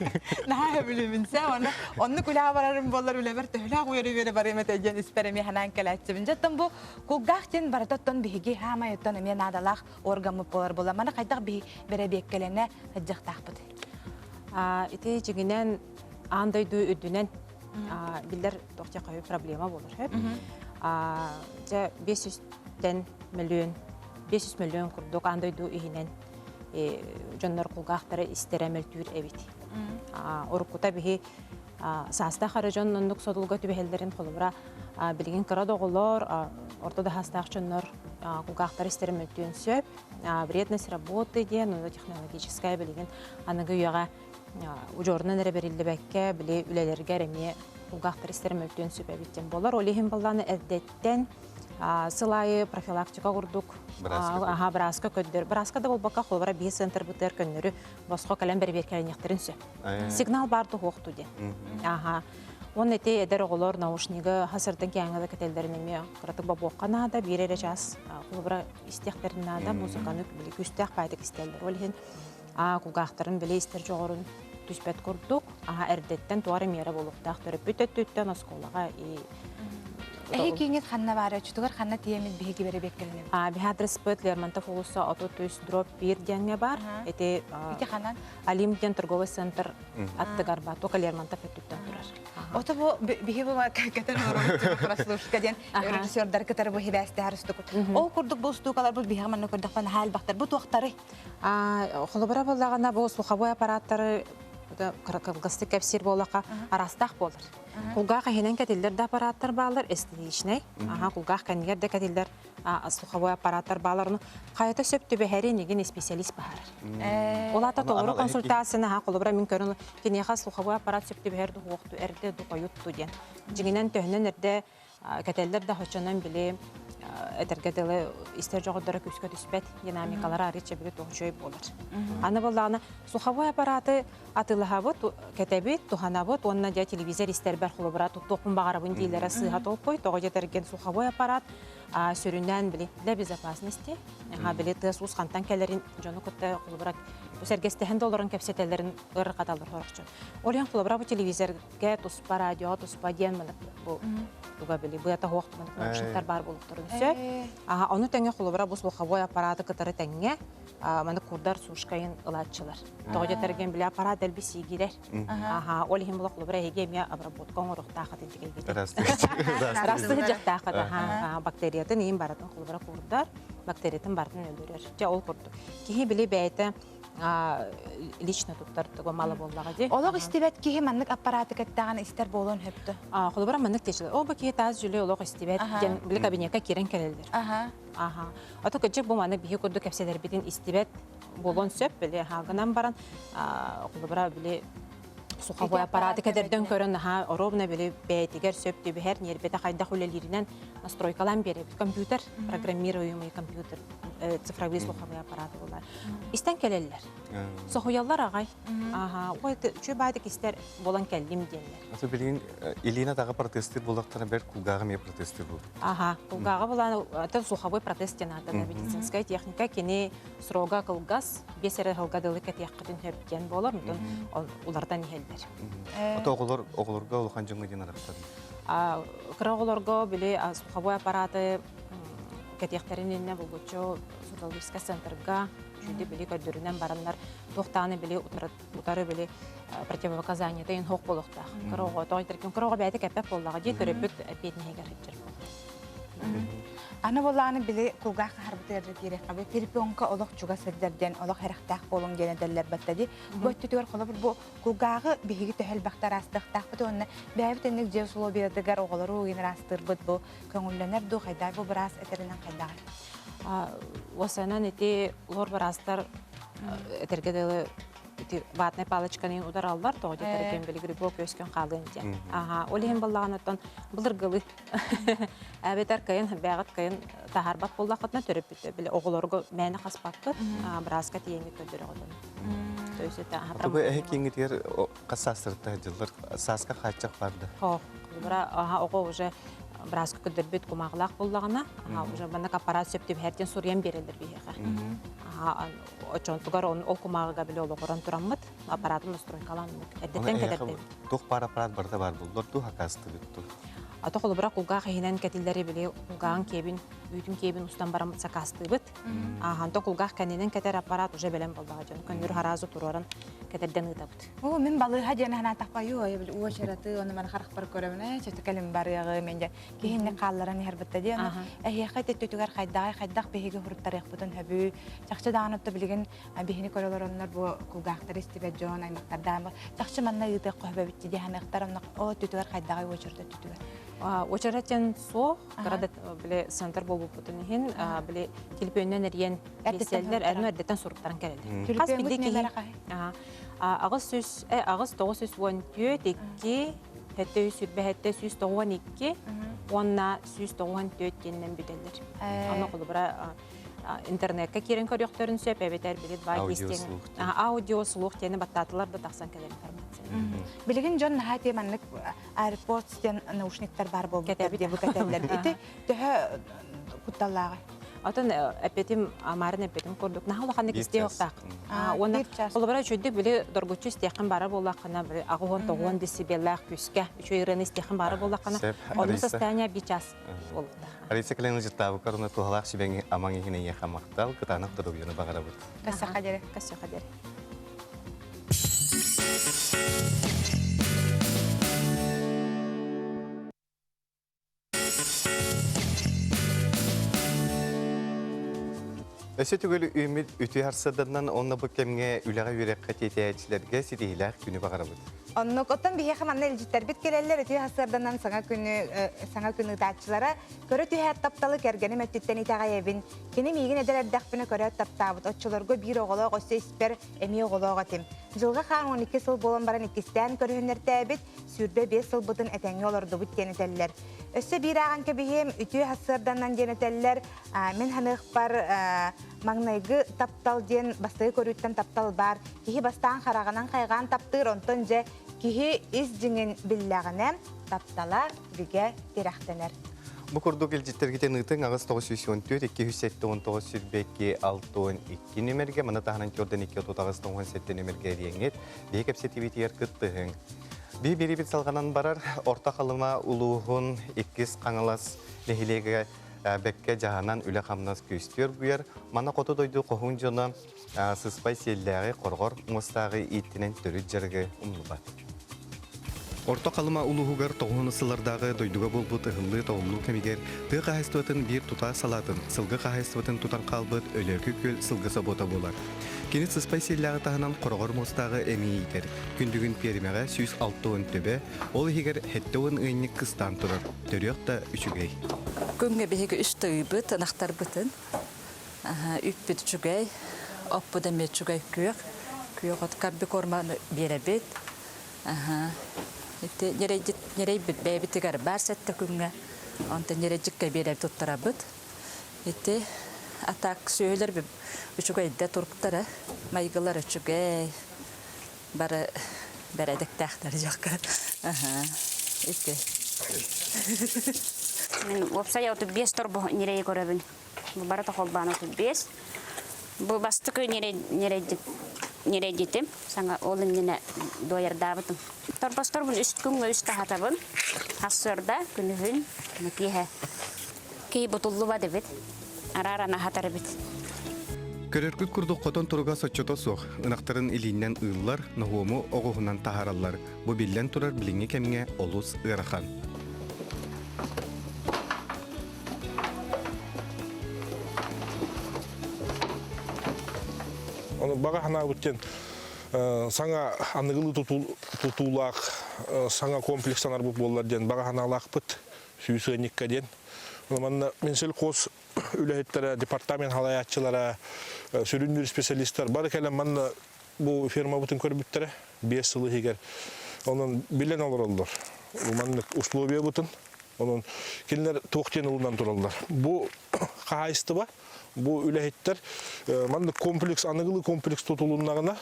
наһаа сөбүлүүбүн сэ уонна оннук үлэҕэ барарым буоллар үлэбэр төһөлөөх үөрэ-үөрэ барыам этэ диэн испэр эмиэ санаан кэлээччибин дьэ оттон бу кулгаах диэн барыта оттон биһиги хаамай оттон эмиэ наадалаах органмыт буолар буолла маны хайдах биһи бэрэбиэккэлэнэ сылдьыахтаахпыт ити дьиҥинэн аан дойду үрдүнэн биллэр тохтя проблема буолар сөп дьэ 500-тэн мөлүөн 500 мөлүөн курдук аан дойду иһинэн дьоннор кулгаахтара истэрэ мөлтүүр эбит. Уруккута биһи Саастаах эрэ дьон оннук содулга түбэһэллэрин холобура билигин кыра да оҕолор, орто да саастаах дьоннор кулгаахтар истэрин мөлтүөн сөп. Вредность работы диэн, ону технологическая билигин аныгы үйэҕэ удьуорунан эрэ бэриллибэккэ, били үлэлэргэр эмиэ кулгаахтар истэрин мөлтүөн сөп эбит диэн буолар. Ол иһин баллааны эрдэттэн сыл аайы профилактика курдук аха бырааска көрдөр. Бырааска да буолбакка, холобура биир центрбытыгар көннөрү босхо кэлэн бэрэбиэркэлэниэхтэрин сөп. Сигнал баар туһуохту диэн. Аха. Уонна ити эдэр оҕолор наушнигы хасырдан кээҥҥэ да кэтэллэрин эмиэ кыратык бобуохха наада, биир эрэ чаас холобура истиэхтэрин наада, музыканы били күүстээх баайдык истэллэр. Ол иһин кулгаахтарын били истэр дьоҕурун түспэт курдук, аха эрдэттэн туох эрэ миэрэ буолуохтаах төрөппүт өттүттэн оскуолаҕа и Эһи кииҥҥит ханна баар өччүтүгэр ханна тиийэммит биһиги бэрэбиэркэлэнэбит? Биһи адреспыт Лермонтов уулусса 33 дробь 1 диэҥҥэ баар. Ити Ити ханан? Алим диэн торговый центр аттыгар баар, только Лермонтов өттүттэн турар. Ото бу биһи бу кэтэр прослушка диэн режиссердар кытары бу хибээстэһэр устукут. Ол курдук бу устуукалар бу биһиги манна көрдөхпөн хаалбахтар. Бу туохтары? Холобура буоллаҕына бу слуховой аппараттары кылгастык кэпсиир буоллахха араастаах буолар. Кулгаах иһинэн кэтиллэр да аппараттар бааллар, эстетичнэй. Аха, кулгаах кэннигэр да кэтиллэр слуховой аппараттар баалар. Ону хайата сөп түбэһэрин игин специалист баһарар. Ол аата толору консультацияны аха холобура мин көрөн киниэхэ слуховой аппарат сөп түбэһэр дуһуохту эрдэ духойутту диэн. Дьиҥинэн төһөнөн эрдэ кэтэллэр да хочонон били этэргэ дылы истэр дьоҕурдара күүскэ түспэт динамикалара арыычча били туох үчүгэй буолар. Аны буоллаҕына слуховой аппараты атыылаһабыт, кэтэбит, туһанабыт уонна дьэ телевизор истэрбэр холобура туттуохпун баҕарабын дииллэрэ сыыһа толкуй. Тоҕо диэтэргин слуховой аппарат сүрүннээн били для безопасности били тыас-уус хантан кэлэрин дьону кытта холобура сэргэстэһэн да олорон кэпсэтэллэрин ыарырҕаталлар сорохчу. Ол иһин холобура бу телевизорга туспа радиоҕа туспа диэн маны бу туга били быата суох наушниктар баар буолуохтарын сөп. Ону тэҥэ холобура бу слуховой аппараты кытары тэҥҥэ маны курдар сушкайын ылааччылар. Тоҕо дьэтэргэн били аппарат дэлби сиигирэр. Аха, ол иһин була холобура эһиги эмиэ обработка оҥоруохтааххытын тигэргитин. Ырастыһыдьахтааххыт аха, бактериятын иин барытын холобура курдар, бактериятын барытын өлөрөр. Дьэ ол курдук. Киһи били бэйэтэ лично туттар туга мала буоллаҕа дии. Олох истибэт киһи маннык аппараты кэттэҕин истэр буолуон сөптө. Холобура маннык диэчилэр. Ол бу киһи таас дьүлэ олох истибэт диэн били кабинекка киирэн кэлэллэр. Аха. Ото кырдьык бу маны биһи курдук кэпсэтэрбитин истибэт буолуон сөп, били гынан баран холобура били суховой аппараты кэтэрдэн көрөн наһаа оруобуна били бэйэтигэр сөп түбэһэр ньиэрбэтэ хайдах үлэлииринэн настройкалаан биэрэбит. Компьютер, программируемый компьютер, цифровые слуховые аппараты буолар. Истэн кэлэллэр. Соһуйаллар аҕай. Аха, ой, үчүгэй баайдык истэр буолан кэллим диэннэр. Аты билигин Илина таҕа протестир буоллахтара бэрт кулгааҕы эмиэ протестир буолбут. Аха, кулгааҕы булан это слуховой протез диэн ааттанар медицинская техника кини срога кылгас, биэс эрэ сылга дылы кэтиэххитин сөп диэн буолар, онтон уларытан иһэллэр. Ото оҕолор оҕолорго улахан дьоҥҥо диэн арахсар. Кыра оҕолорго били слуховой аппараты кэтиэхтэрин иннинэ булгуччу сурдологическай центрга үчүгэй били көрдөрүнэн бараннар туохтааны били утары били противопоказаниета иһин суох буолуохтаах. Кыра оҕо тоҕо этэркин кыра оҕо бэйэтэ кэппэт буоллаҕа дии төрөппүт эппиэтинэһигэр сылдьар буолар. Аны буоллаҕына били кулгаах хаһарбытыгар да киириэххэ бу перепонка олох чугас сылдьар диэн олох эрэхтээх буолуҥ диэн этэллэр батта дии. Бу өттүтүгэр холобур бу кулгааҕы биһиги төһө элбэхтэ араастыахтаахпыт уонна бэйэбит инник дьиэ усулуобуйатыгар оҕолору уйун ыраастыырбыт бу көҥүллэнэр дуу хайдах бу быраас этэринэн хайдаҕый? Уосанан ити лор быраастар этэргэ дылы ити ватнай палочканы удараллар тоҕо диэтэргин били грибок үөскүн хаалыан диэн. Аха, ол иһин баллаҕаныттан былыргылыы эбэтэр кыйын бэҕит кыйын таһаарбат буоллаххытына төрөппүттэр били оҕолорго мээнэ хаспаккыт бырааска тиийэҥҥит көрдөрөҕүтүн. То есть это Бу эһи кииҥҥитигэр хас саастарыттан сылдьаллар? Сааска хааччах бар да? Хоох. Оҕо уже бырааска көрдөрбүт кумааҕылаах буоллаҕына, уже маннык аппарат сөп түбэһэр диэн суруйан биэрэллэр биһиэхэ. Оччотугар ол кумааҕыга били олоҕуран тураммыт, аппаратын настройкалаан эрдэттэн кэтэрдэбит. Туох баар аппарат барыта баар буллар дуу, хакаастыбыт дуу? Ато холобура кулгаах иһинэн кэтиллэри били кулгааҕын киэбин, үүтүн киэбин устан баран сакаастыыбыт. Ааһанто кулгаах кэннинэн кэтэр аппарат уже бэлэм буоллаҕа дьон. Көннөрү хараазы туруоран. кэтэрдэн ыытабыт. Оо, мин балыыһа диэн санаатахпа, ой, били уочараты, ону маны харахпар көрөбүн, ээ, чөтө кэлин барыаҕы, мен дьэ киһини хаалларан иһэрбитте диэн. Эһиэхэ ити хайдаҕай хайдах биһиги хуруттарыахпытын хөбүү. Чахчы даҕаны отто билигин биһини көрө олороннор бу кулгаахтары истибэт дьон аймактардаан чахчы манна ыытыах хөбөбүт дии саныахтар онно о өттүтүгэр хайдаҕай уочарата өттүтүгэр. Уочарат диэн суох, кыра да били центр буолбуппутун иһин били телефонунан эрийэн биэсэллэр, эрнө эрдэттэн суруктаран кэлэллэр. Хас биирдии киһи 800 8 914 2 727 192 уонна 194 диэннэн бүтэллэр. Онно холобура интернетка киирэн көрүөхтөрүн сөп эбэтэр билит баай аудио слух диэни баттаатылар да тахсан кэлэр информация. Билигин дьон наһаа тиэ маннык AirPods диэн наушниктар баар буолбуттар диye бу кэтэллэр. Ити төһө кутталлааҕый? Отон эппетим амарын эппетим курдук наһаа улаханнык истиэ уохтаах. Уонна холобура үчүгдүк били доргуччу истиэххин бара буоллаххына били аҕыһон тоҕуон децибеллээх күүскэ үчүгэй ырыаны истиэххин бара буоллаххына онно состояние би час буолуохтаах. Алиса кэлэн ыжыттаабыккар уонна туһалаах сүбэҥ амаҥ иһин эйиэхэ махтал, кытаанах доруобуйаны баҕарабыт. Кассаха диэри. Кассаха диэри. Өссө түгөл үүммүт үтүө харсыарданан онно бу кэмҥэ үлэҕэ үөрэххэ тиэтэйээччилэргэ ситиһиилээх күнү баҕарабыт. Оннук оттон биһиэхэ манна илдьиттэрбит кэлэллэр үтүө харсыарданан саҥа күнү саҥа күн ыытааччылара көрө түһээт тапталы кэргэним өттүттэн итэҕэйэбин. Кини миигин эдэр эрдэхпинэ көрөөт таптаабыт. Оччолорго биир оҕолоох өссө испэр эмиэ оҕолоох этим. Дьылҕа хаан 12 сыл буолан баран иккистээн көрүһүннэртээбит, 25 сылбытын этэҥҥэ олордубут диэн этэллэр. Өссө биир ааҕан кэбиһиэм, үтүө сарсыарданан диэн этэллэр. Мин ханыахпар маҥнайгы таптал диэн бастакы көрүүттэн таптал баар. Киһи бастаан хараҕынан хайҕаан таптыыр, онтон дьэ киһи ис дьиҥин биллэҕинэ таптала бигэ тирэхтэнэр. Бу курдук илдьиттэргитин ыытыҥ 8 914 279 22 62 нүмергэ, маны таһынан 4 2 38 97 нүмергэ эриэҥҥит, биһи кэпсэтиибитигэр кыттыһыҥ. Би биэрибит салҕанан барар Орто Халыма улууһун иккис Хаҥалас нэһилиэгэ бэккэ дьаһанан үлэ-хамнас күүстүөр буйар. Мана хоту дойду хоһуун дьоно сыспай сиэллээҕи, хорҕор муостааҕы ииттинэн төрүт дьарыгы умнубат. Орто Халыма улууһугар тоҕуһун сыллардааҕы дойдуга буолбут ыһыллыы-тоҕуллуу кэмигэр тыа хаһаайыстыбатын биир тутаах салаатын, сылгы хаһаайыстыбатын тутан хаалбыт Өлөөкү күөл сылгы собуота буолар. Кини сыспай сиэллээҕи таһынан хороҕор муостааҕы эмиэ иитэр. Күн бүгүн пиэримэҕэ 160 төбө, ол иһигэр 70 ыанньык кыстаан турар. Төрүөх да үчүгэй. Күҥҥэ биһиги үс тыйбыт, ынахтарбытын. Үппүт үчүгэй, оппут эмиэ үчүгэй күөх. Күөх от комбикорманы биэрэбит. Ити ньирэйбит бэйэбитигэр баар сэттэ күҥҥэ. Онтон ньирэйдьиккэ биэрэн туттарабыт. Ити а так сүөһүлэр үчүгэйдэ туруктара, майгылар үчүгэй, бары бэрээдэктээхтэр дьокко. Ити. Мин уопсай 35 торбо ньирэйи көрөбүн. Бу барыта холбоон 35. Бу бастакы ньирэйдитим. Саҥа ол иннинэ дуойардаабытым. Торбосторбун үс күҥҥэ үс таһатабын. Хассыарда, күнүһүн, киэһэ. Киһи бутуллубат эбит, арааран аһатар эбит. Көрөргүт курдук хотон туруга соччото суох. Ынахтарын илииннэн ыыллар, ноһуому оҕуһунан таһаараллар. Бу биллэн турар билиҥҥи кэмҥэ олус ыарахан. Ону баҕа санаабыт диэн саҥа аныгылыы тутуулаах саҥа комплекстанарбыт буоллар диэн баҕа санаалаахпыт. Сүүс ыанньыкка диэн. Манна Минсельхоз үлэһиттэрэ, департамент халайааччылара, сүрүннүүр специалистар бары кэлэн манна бу фермабытын көрбүттэрэ 5 сыл иһигэр. Онон билэн олороллор. Маннык условиябытын. Онон кинилэр туох диэн ылынан тураллар. Бу хаһаайыстыба, бу үлэһиттэр маннык комплекс, аныгылыы комплекс тутулуннаҕына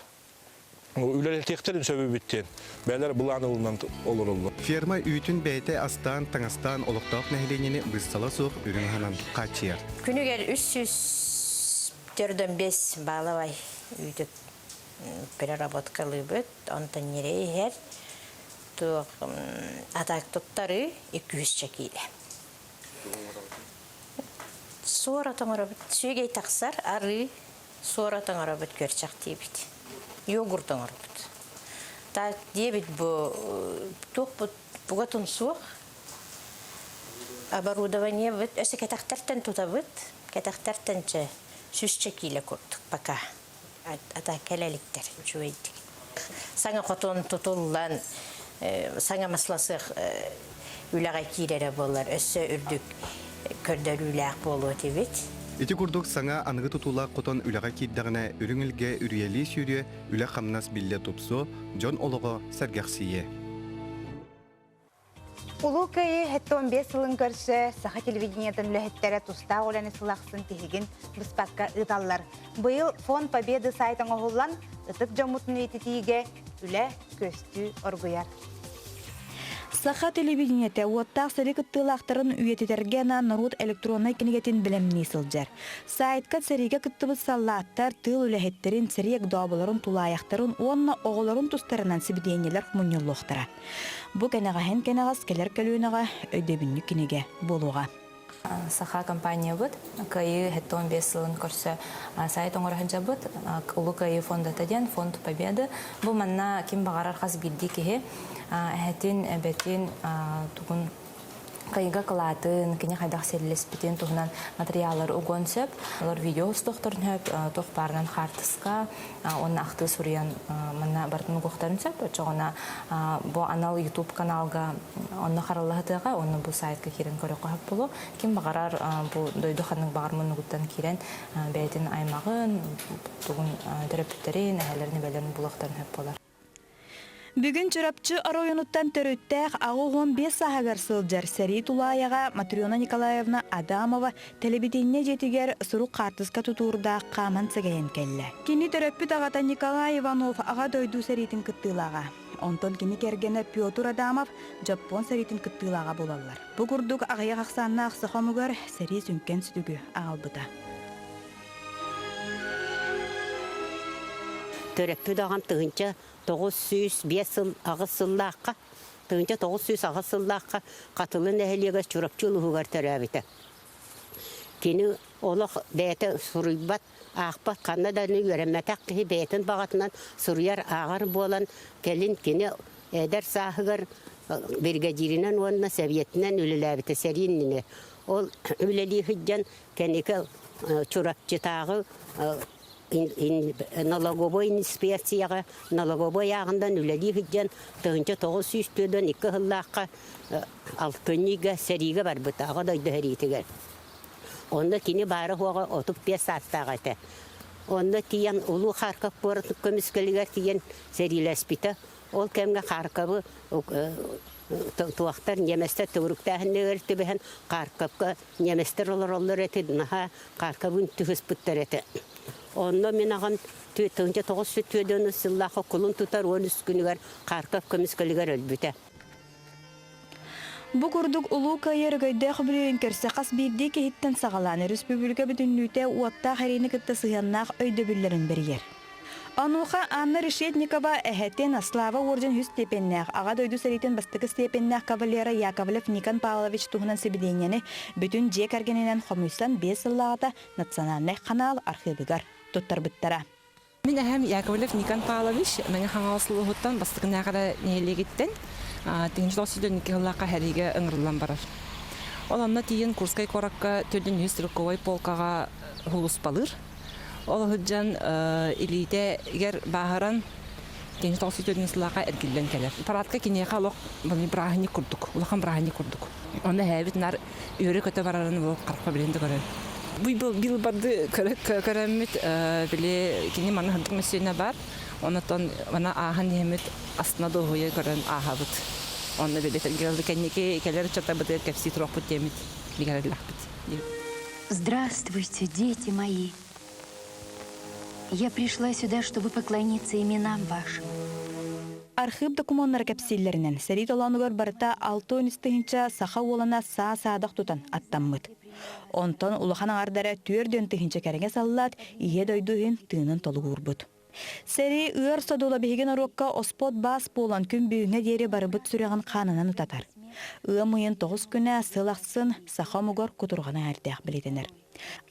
үлэлэтиэхтэрин сөбүбүт диэн бэйэлэр былаан ылынан олороллор. Ферма үүтүн бэйэтэ астаан, таҥастаан олохтоох нэһилиэнньэни быыстала суох үрүҥ аһынан хааччыйар. Күнүгэр 345 баалабай үүтү переработкалыыбыт, онтон ньирэй иһэр, туох атак туттарыы 200 киилэ. Суора тоҥоробут, сүөгэй тахсар, арыы, суора тоҥоробут, күөрчэх диибит. Йогурт оҥорбут. Та диэбит бу туохпут бугатын суох. Оборудование быт өссө кэтэхтэртэн тутабыт. Кэтэхтэртэн чэ сүүсчэ киилэ курдук пока. Ата кэлэ иликтэр үчүгэйдик. Саҥа хотон тутуллан, саҥа масласыах үлэҕэ киирэрэ буоллар өссө үрдүк көрдөрүүлээх буолуо этибит. Ити курдук саҥа аныгы тутуулаах хотон үлэҕэ киирдэҕинэ үрүҥ илгэ үрүйэлии сүүрүө, үлэ-хамнас биллэ тупсуо, дьон олоҕо сэргэхсийиэ. Улуу Кыайыы 75 сылын көрсө саха телевидениетын үлэһиттэрэ тустаах үлэни сыл ахсын тиһигин быспакка ыыталлар. Быйыл Фонд Победы сайт оҥоһуллан, ытык дьоммутун үйэтитиигэ үлэ көстүү оргуйар. Саха телевидениетэ уоттаах сэрии кыттыылаахтарын үйэтитэргэ анаан норуот электроннай кинигэтин бэлэмнии сылдьар. Сайтка сэриигэ кыттыбыт саллааттар, тыыл үлэһиттэрин, сэрии эгдооболорун, тулаайахтарын уонна оҕолорун тустарынан сибидиэнньэлэр мунньуллуохтара. Бу кэнэҕэһин кэнэҕэс кэлэр көлүөнэҕэ өйдөбүнньүк кинигэ буолуоҕа. Саха компаниябыт Кыайыы 75 сылын көрсө сайт оҥоро сылдьабыт. Улуу Кыайыы фондата диэн фонд Победы. Бу манна ким баҕарар хас биирдии киһи эһэтин, эбэтин тугун кыайыыга кылаатын, кини хайдах сэрилэспитин туһунан материаллары угуон сөп. Олор видео устуохтарын сөп, туох баарынан хаартыска уонна ахтыы суруйан манна барытын угуохтарын сөп. Оччоҕуна бу анал YouTube каналга онно хараллаһытыаҕа, уонна бу сайтка киирэн көрүөххэ сөп буолуо. Ким баҕарар бу дойду ханнык баҕар муннугуттан киирэн бэйэтин аймаҕын, тугун төрөппүттэрин, эһэлэрин, эбэлэрин булуохтарын сөп буолар. Бүгүн Чурапчы оройуонуттан төрүттээх 85 сааһыгар сылдьар сэрии тулаайаҕа Матрена Николаевна Адамова тэлэбидиэнньэ дьиэтигэр сурук хаартыска тутуурдаах хааман сэгэйэн кэллэ. Кини төрөппүт аҕата Николай Иванов Аҕа дойду сэриитин кыттыылааҕа. Онтон кини кэргэнэ Петр Адамов Дьоппуон сэриитин кыттыылааҕа буолаллар. Бу курдук аҕыйах ахсааннаах саха омугар сэрии сүҥкэн сүтүгү аҕалбыта. Төрөппүт аҕам 1905 сыл аҕыс сыллаахха 1908 сыллаахха Хатылы нэһилиэгэр Чурапчы улууһугар төрөөбүтэ. Кини олох бэйэтэ суруйбат, аахпат, ханна да үөрэммэтэх киһи бэйэтин баҕатынан суруйар, ааҕар буолан, кэлин кини эдэр сааһыгар биригэдьииринэн уонна сэбиэтинэн үлэлээбитэ сэрии иннинэ. Ол үлэлии сылдьан кэнники Чурапчытааҕы налоговой инспекцияҕа налоговой ааҕындан үлэлии сылдьан 1942 сыллаахха алтынньыга сэриигэ барбыта Аҕа дойду сэриитигэр. Онно кини баара-суоҕа 35 саастаах этэ. Онно тиийэн Улуу Харьков куорат көмүскэлигэр тиийэн сэриилэспитэ. Ол кэмҥэ Харьковы туохтар немецтэр төгүрүктээһиннэригэр түбэһэн Харьковка Немецтэр олороллор этэ, наһаа Харьковын түһүспүттэр этэ. Онно мин аҕам 1994 сыллаахха кулун тутар 13 күнүгэр Харьков көмүскэлигэр өлбүтэ. Бу курдук Улуу Кыайыы өрөгөйдөөх үбүлүөйүн көрсө хас биирдии киһиттэн саҕалаан өрөспүүбүлүкэ бүтүннүүтэ уоттаах эриини кытта сыһыаннаах өйдөбүллэрин бэрийэр. Онуоха Анна Решетникова эһэтин Слава орден үһүс степеннээх, Аҕа дойду сэриитин бастакы степеннээх кавалера Яковлев Никон Павлович туһунан сибидиэнньэни бүтүн дьиэ кэргэнинэн хомуйсан биэс сыллааҕыта Национальнай ханаал архыыбыгар туттарбыттара. Мин эһэм Яковлев Никон Павлович Мэҥэ Хаҥалас улууһуттан бастакы Нээҕэрэ нэһилиэгиттэн 1992 сыллаахха сэриигэ ыҥырыллан барар. Ол онно тиийэн Курскай куоракка төрдүн үһүс стрелковай полкаҕа сулууспалыыр. Ол сылдьан илиитигэр бааһыран 1994 сыллаахха эргиллэн кэлэр. Парадка киниэхэ олох бырааһынньык курдук, улахан бырааһынньык курдук. Онно эһээбит наар үөрэ-көтө барарын ол харахпа билин да көрөр. Бу билбарды көрөммүт били кини манна сырдык мөссүөнэ бар. Онотон мана ааһан иһэммит астына дуоһуйа көрөн ааһабыт. Онно били кэнники кэлэр ыччаттарбытыгар кэпсии туруохпут диэммит бигэлэхпит. Здравствуйте, дети мои! Я пришла сюда, чтобы поклониться именам вашим. Архыып докумуоннара кэпсииллэринэн, сэрии толоонугар барыта 6 тыһыынча саха уолана саа-саадах тутан аттаммыт. Онтон улахан аҥардара 4 тыһыынча кэриҥэ саллаат Ийэ дойду иһин тыынын толугуурбут. Сэрии ыар содула биһиги норуокка оспот баас буолан күн бүгүҥҥэ диэри барыбыт сүрэҕин хаанынан ытатар. Ыам ыйын тоҕус күнэ сыл ахсын саха омугар кутурҕана эрдээх бэлиэтэнэр.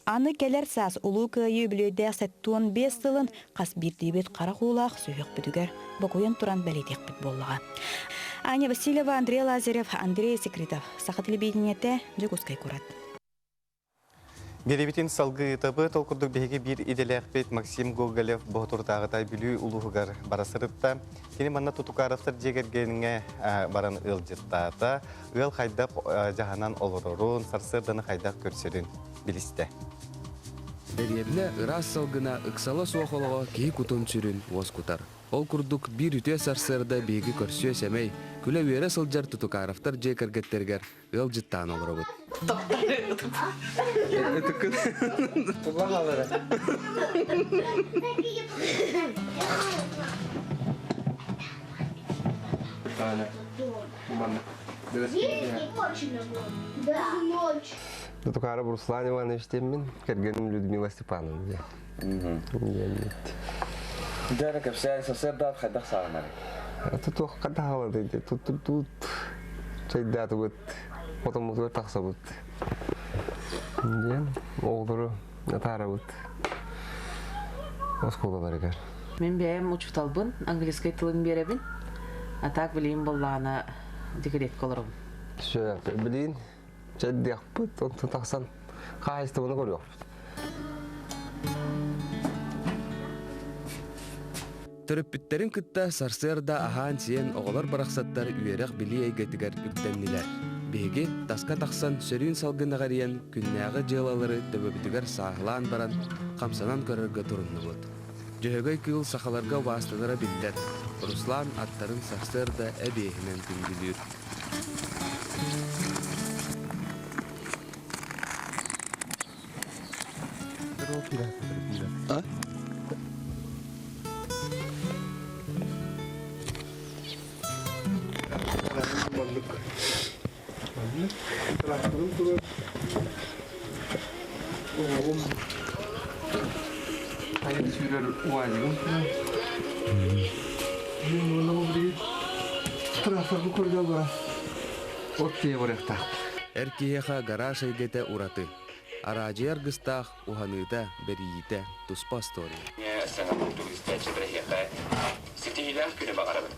Аны кэлэр саас Улуу Кыайыы үбүлүөйдээх 75 сылын хас биирдиибит харах уулаах сүһүөхпүтүгэр бокуйан туран бэлиэтиэхпит буоллаҕа. Аня Васильева, Андрей Лазарев, Андрей Секретов. Саха телевидениетэ, Дьокуускай куорат. Биэрэбитин салгыы ыытабыт. Ол курдук биһиги биир идэлээхпит Максим Гоголев Боотурдааҕыта Бүлүү улууһугар бара сырытта. Кини манна Тутукаровтар дьиэ кэргэҥҥэ баран ыалдьыттаата. Ыал хайдах дьаһанан олорорун, сарсыарданы хайдах көрсөрүн билистэ. Дэриэбинэ ыраас салгына ыксала суох олоҕо киһи кутун-сүрүн уоскутар. Ол курдук биир үтүө сарсыарда биһиги көрсүө сэмэй, күлэ-үөрэ сылдьар Тутукаровтар дьиэ кэргэттэригэр ыалдьыттаан олоробут. Тутукаров Руслан Иванович диэммин, кэргэним Людмила Степановна диэн. Дьэ, кэпсээн сарсыардаат хайдах саҕанарый? Тутуох хатаһалады тут тут чайдаатыбыт, хотоммутугар тахсабыт. Диэн оҕолору атаарабыт оскуолаларыгар. Мин бэйэм учууталбын, английскай тылын биэрэбин. А так билиим буоллаҕына декретка олоробун. Сөп, билиин чэйдиэхпит, онтон тахсан хаһаайыстыбаны көрүөхпүт. Төрөппүттэрин кытта сарсыарда аһаан-сиэн оҕолор барахсаттар үөрэх-билии эйгэтигэр үктэннилэр. Биһиги таска тахсан сөрүүн салгын эҕэрийэн күннээҕи дьыалалары төбөбүтүгэр сааһылаан баран хамсанан көрөргө туруннубут. Дьөһөгөй кыыл сахаларга убаастанара биллэр. Руслан аттарын сарсыарда эбиэһинэн күндүлүүр. А? Хайа сүүрэр уазигым Тракторга көргө бара. От тиэ барыахтаахпыт. Эр киһиэхэ гараж эйгэтэ ураты. Араадьыйа аргыстаах уһаныыта, бэрийиитэ туспа остуоруйа. Саҥа курдук истээччи эһиэхэ ситиһиилээх күнү баҕарабын.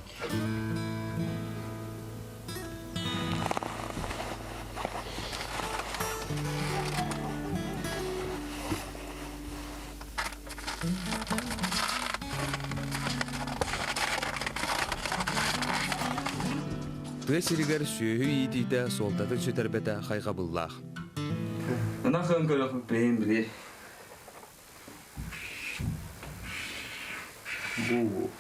Тыа сиригэр сүөһү иитиитэ суолтатын сүтэрбэтэ хайҕабыллаах. Ынах ыан көрөхпүт бэйэм били. Бу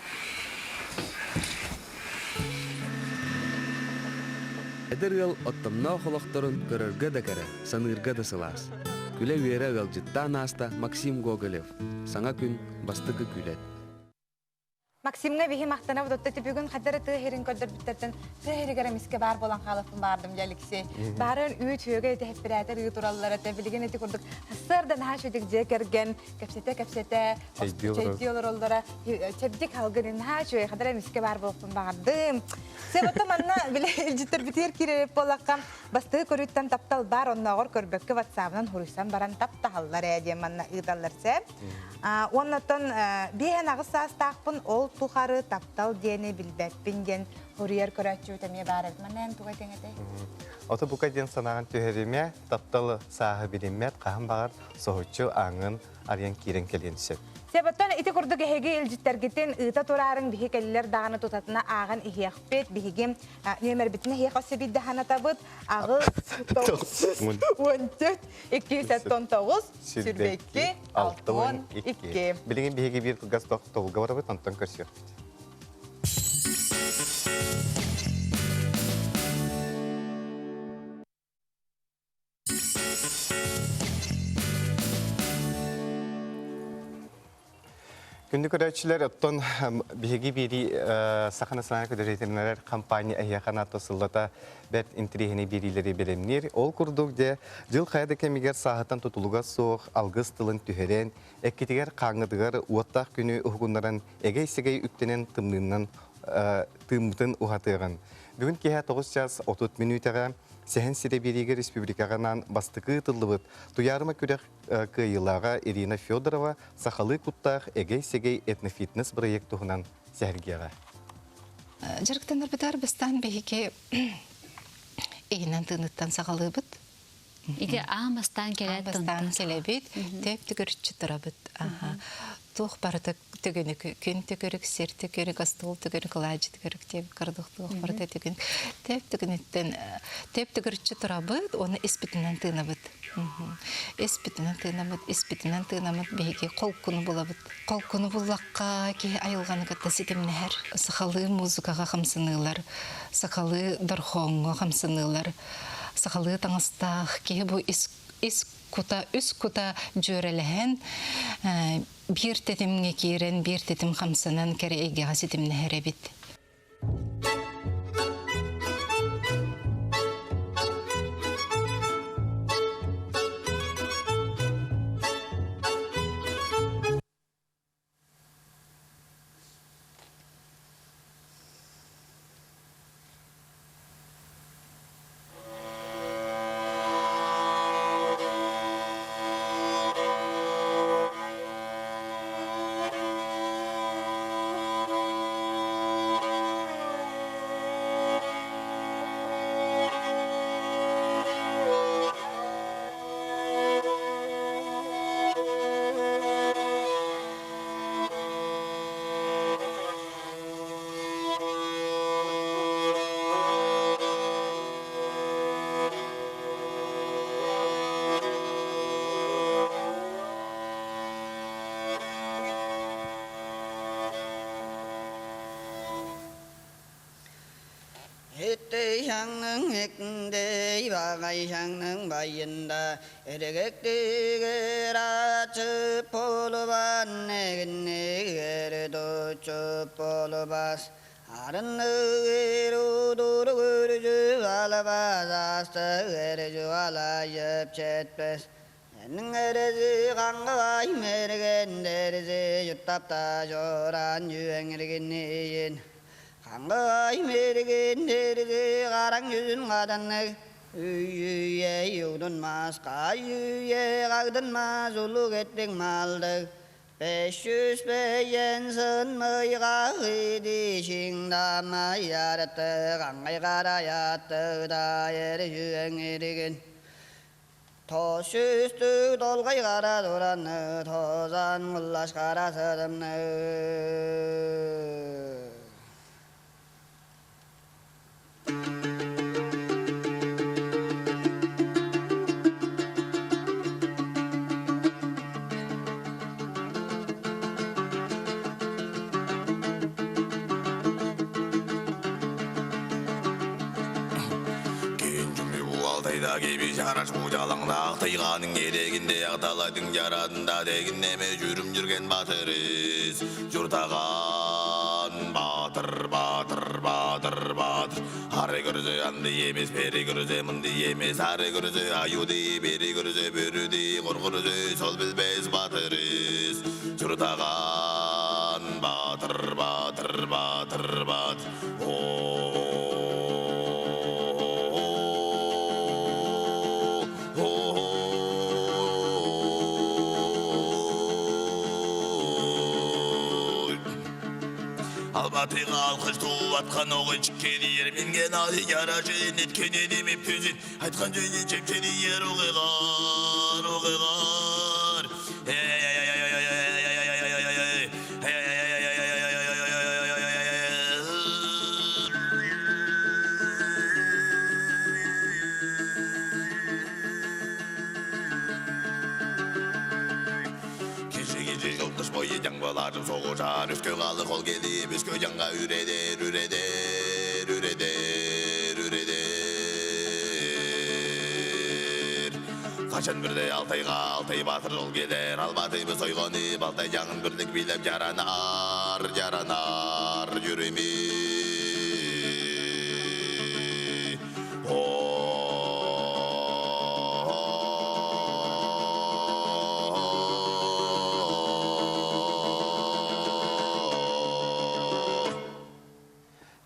Эдэр ыал оттомноох олохторун көрөргө да кэрэ, саныырга да сылаас. Күлэ-үөрэ ыалдьыттаан ааста Максим Гоголев. Саҥа күн бастакы күлэт. Максимҥа биһи махтанабыт отто бүгүн хадара тыа сирин көрдөрбүттэртэн тыа сиригэр эмискэ баар буолан хаалыппын баардым дьэ Алексей. Баарын үүт үөгэ этэһэппирээтэр ыы тураллар этэ билигин ити курдук сарсыарда наһаа үчүгэй дьиэ кэргэн кэпсэтэ-кэпсэтэ чэйдии олороллоро чэбдик халгын наһаа үчүгэй хадара эмискэ баар буолуохпун баҕардым. Себото манна били илдьиттэрбитигэр киирэр буоллахха бастакы көрүүттэн таптал баар оннооҕор көрбөккө ватсабынан хуруйсан баран таптаһаллар ээ диэн манна ыыталлар сэ. Уоннаттан биэһэн аҕыс саастаахпын, ол тухары таптал диэни билбэппин диэн хоруйар көрөөччүбүт эмиэ баар эбит. Манна эн туга этиҥ этэй? Ото бука диэн санааҕын түһэримэ, таптал сааһы билиммэт, хаһан баҕар соһуччу ааҥын арыйан киирэн кэлиэн сөп. Себоттон ити курдук эһиги илдьиттэргитин ыыта тураарыҥ биһи кэллэр даҕаны тутатына ааҕан иһиэхпит. Биһиги нүөмэрбитин эһиэхэ өссө биирдэ санатабыт. Аҕыс, 914, 279, 22, 62. Билигин биһиги биир кылгас тохтобулга барабыт, онтон көрсүөхпүт. Күндү көрөөччүлэр, оттон биһиги биири Саха национальнай көдөрүтүннэрэр компания эһиэхэ НАТО сыллата бэрт интэриэһинэй биэриилэри бэлэмниир. Ол курдук дьэ, дьыл хайа да кэмигэр сааһыттан тутулуга суох алгыс тылын түһэрэн, эккитигэр хааҥҥытыгар уоттаах күнү уһугуннаран эгэй-сэгэй үктэнэн тымныынан тыыммытын уһатыаҕын. Бүгүн киэһэ 9 час 30 мүнүүтэҕэ Сэһэн сирэ биэриигэ республикаҕа анаан бастакы ыытыллыбыт Туйаарыма күрэх кыайыылааҕа Ирина Федорова сахалыы куттаах эгэй-сэгэй этнофитнес бырайыак туһунан сэһэргиэҕэ. Дьарыктанарбытыгар бастаан биһиги иһинэн тыыныттан саҕалыыбыт. Ити аан бастаан кэлээт бастаан кэлэбит, төп түгүрүччү турабыт. Туох барыта түгүнүк, күн түгүрүк, сир түгүрүк, остуол түгүрүк, алаадьы түгүрүк диэбит курдук туох барыта түгүн. Төп түгүнүттэн төп түгүрүччү турабыт, уонна испитинэн тыынабыт. Испитинэн тыынабыт, испитинэн тыынабыт, биһиги холкуну булабыт. Холкуну буллахха киһи айылҕаны кытта ситимнэһэр. Сахалыы музыкаҕа хамсаныылар, сахалыы дорхооҥҥо хамсаныылар, сахалыы таҥастаах киһи бу ис, ис кута, үс кута дьүөрэлэһэн, биир тэтимҥэ киирэн, биир тэтим хамсанан кэрэ эйгэҕэ ситимнэһэр эбит.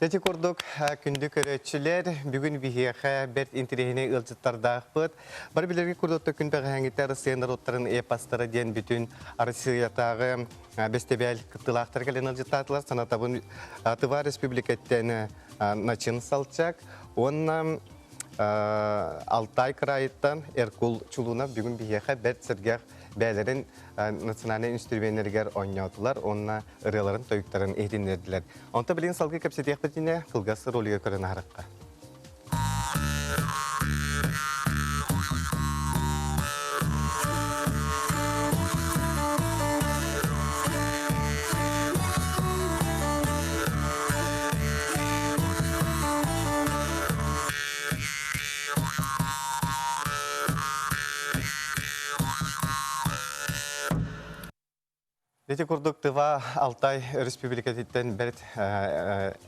Ити курдук күндү көрөөччүлэр, бүгүн биһиэхэ бэрт интэриэһинэй ыалдьыттардаахпыт. Бары билэргэ курдук күн бэҕэһээҥҥитэ Арассыыйа норуоттарын эпостара диэн бүтүн Арассыыйатааҕы бэстибээл кыттыылаахтара кэлэн ыалдьыттаатылар. Санатабын Тыва Республикаттан Начин Салчак уонна Алтай кыраайыттан Эркул Чулунов бүгүн биһиэхэ бэрт сэргэх бэйэлэрин национальнай инструменнэригэр оонньоотулар уонна ырыаларын, тойуктарын иһитиннэрдилэр. Онто билигин салгыы кэпсэтиэхпитинэ кылгас ролига көрөн аһарахха. Ити курдук Тыва Алтай Өрөспүүбүлүкэтиттэн бэрт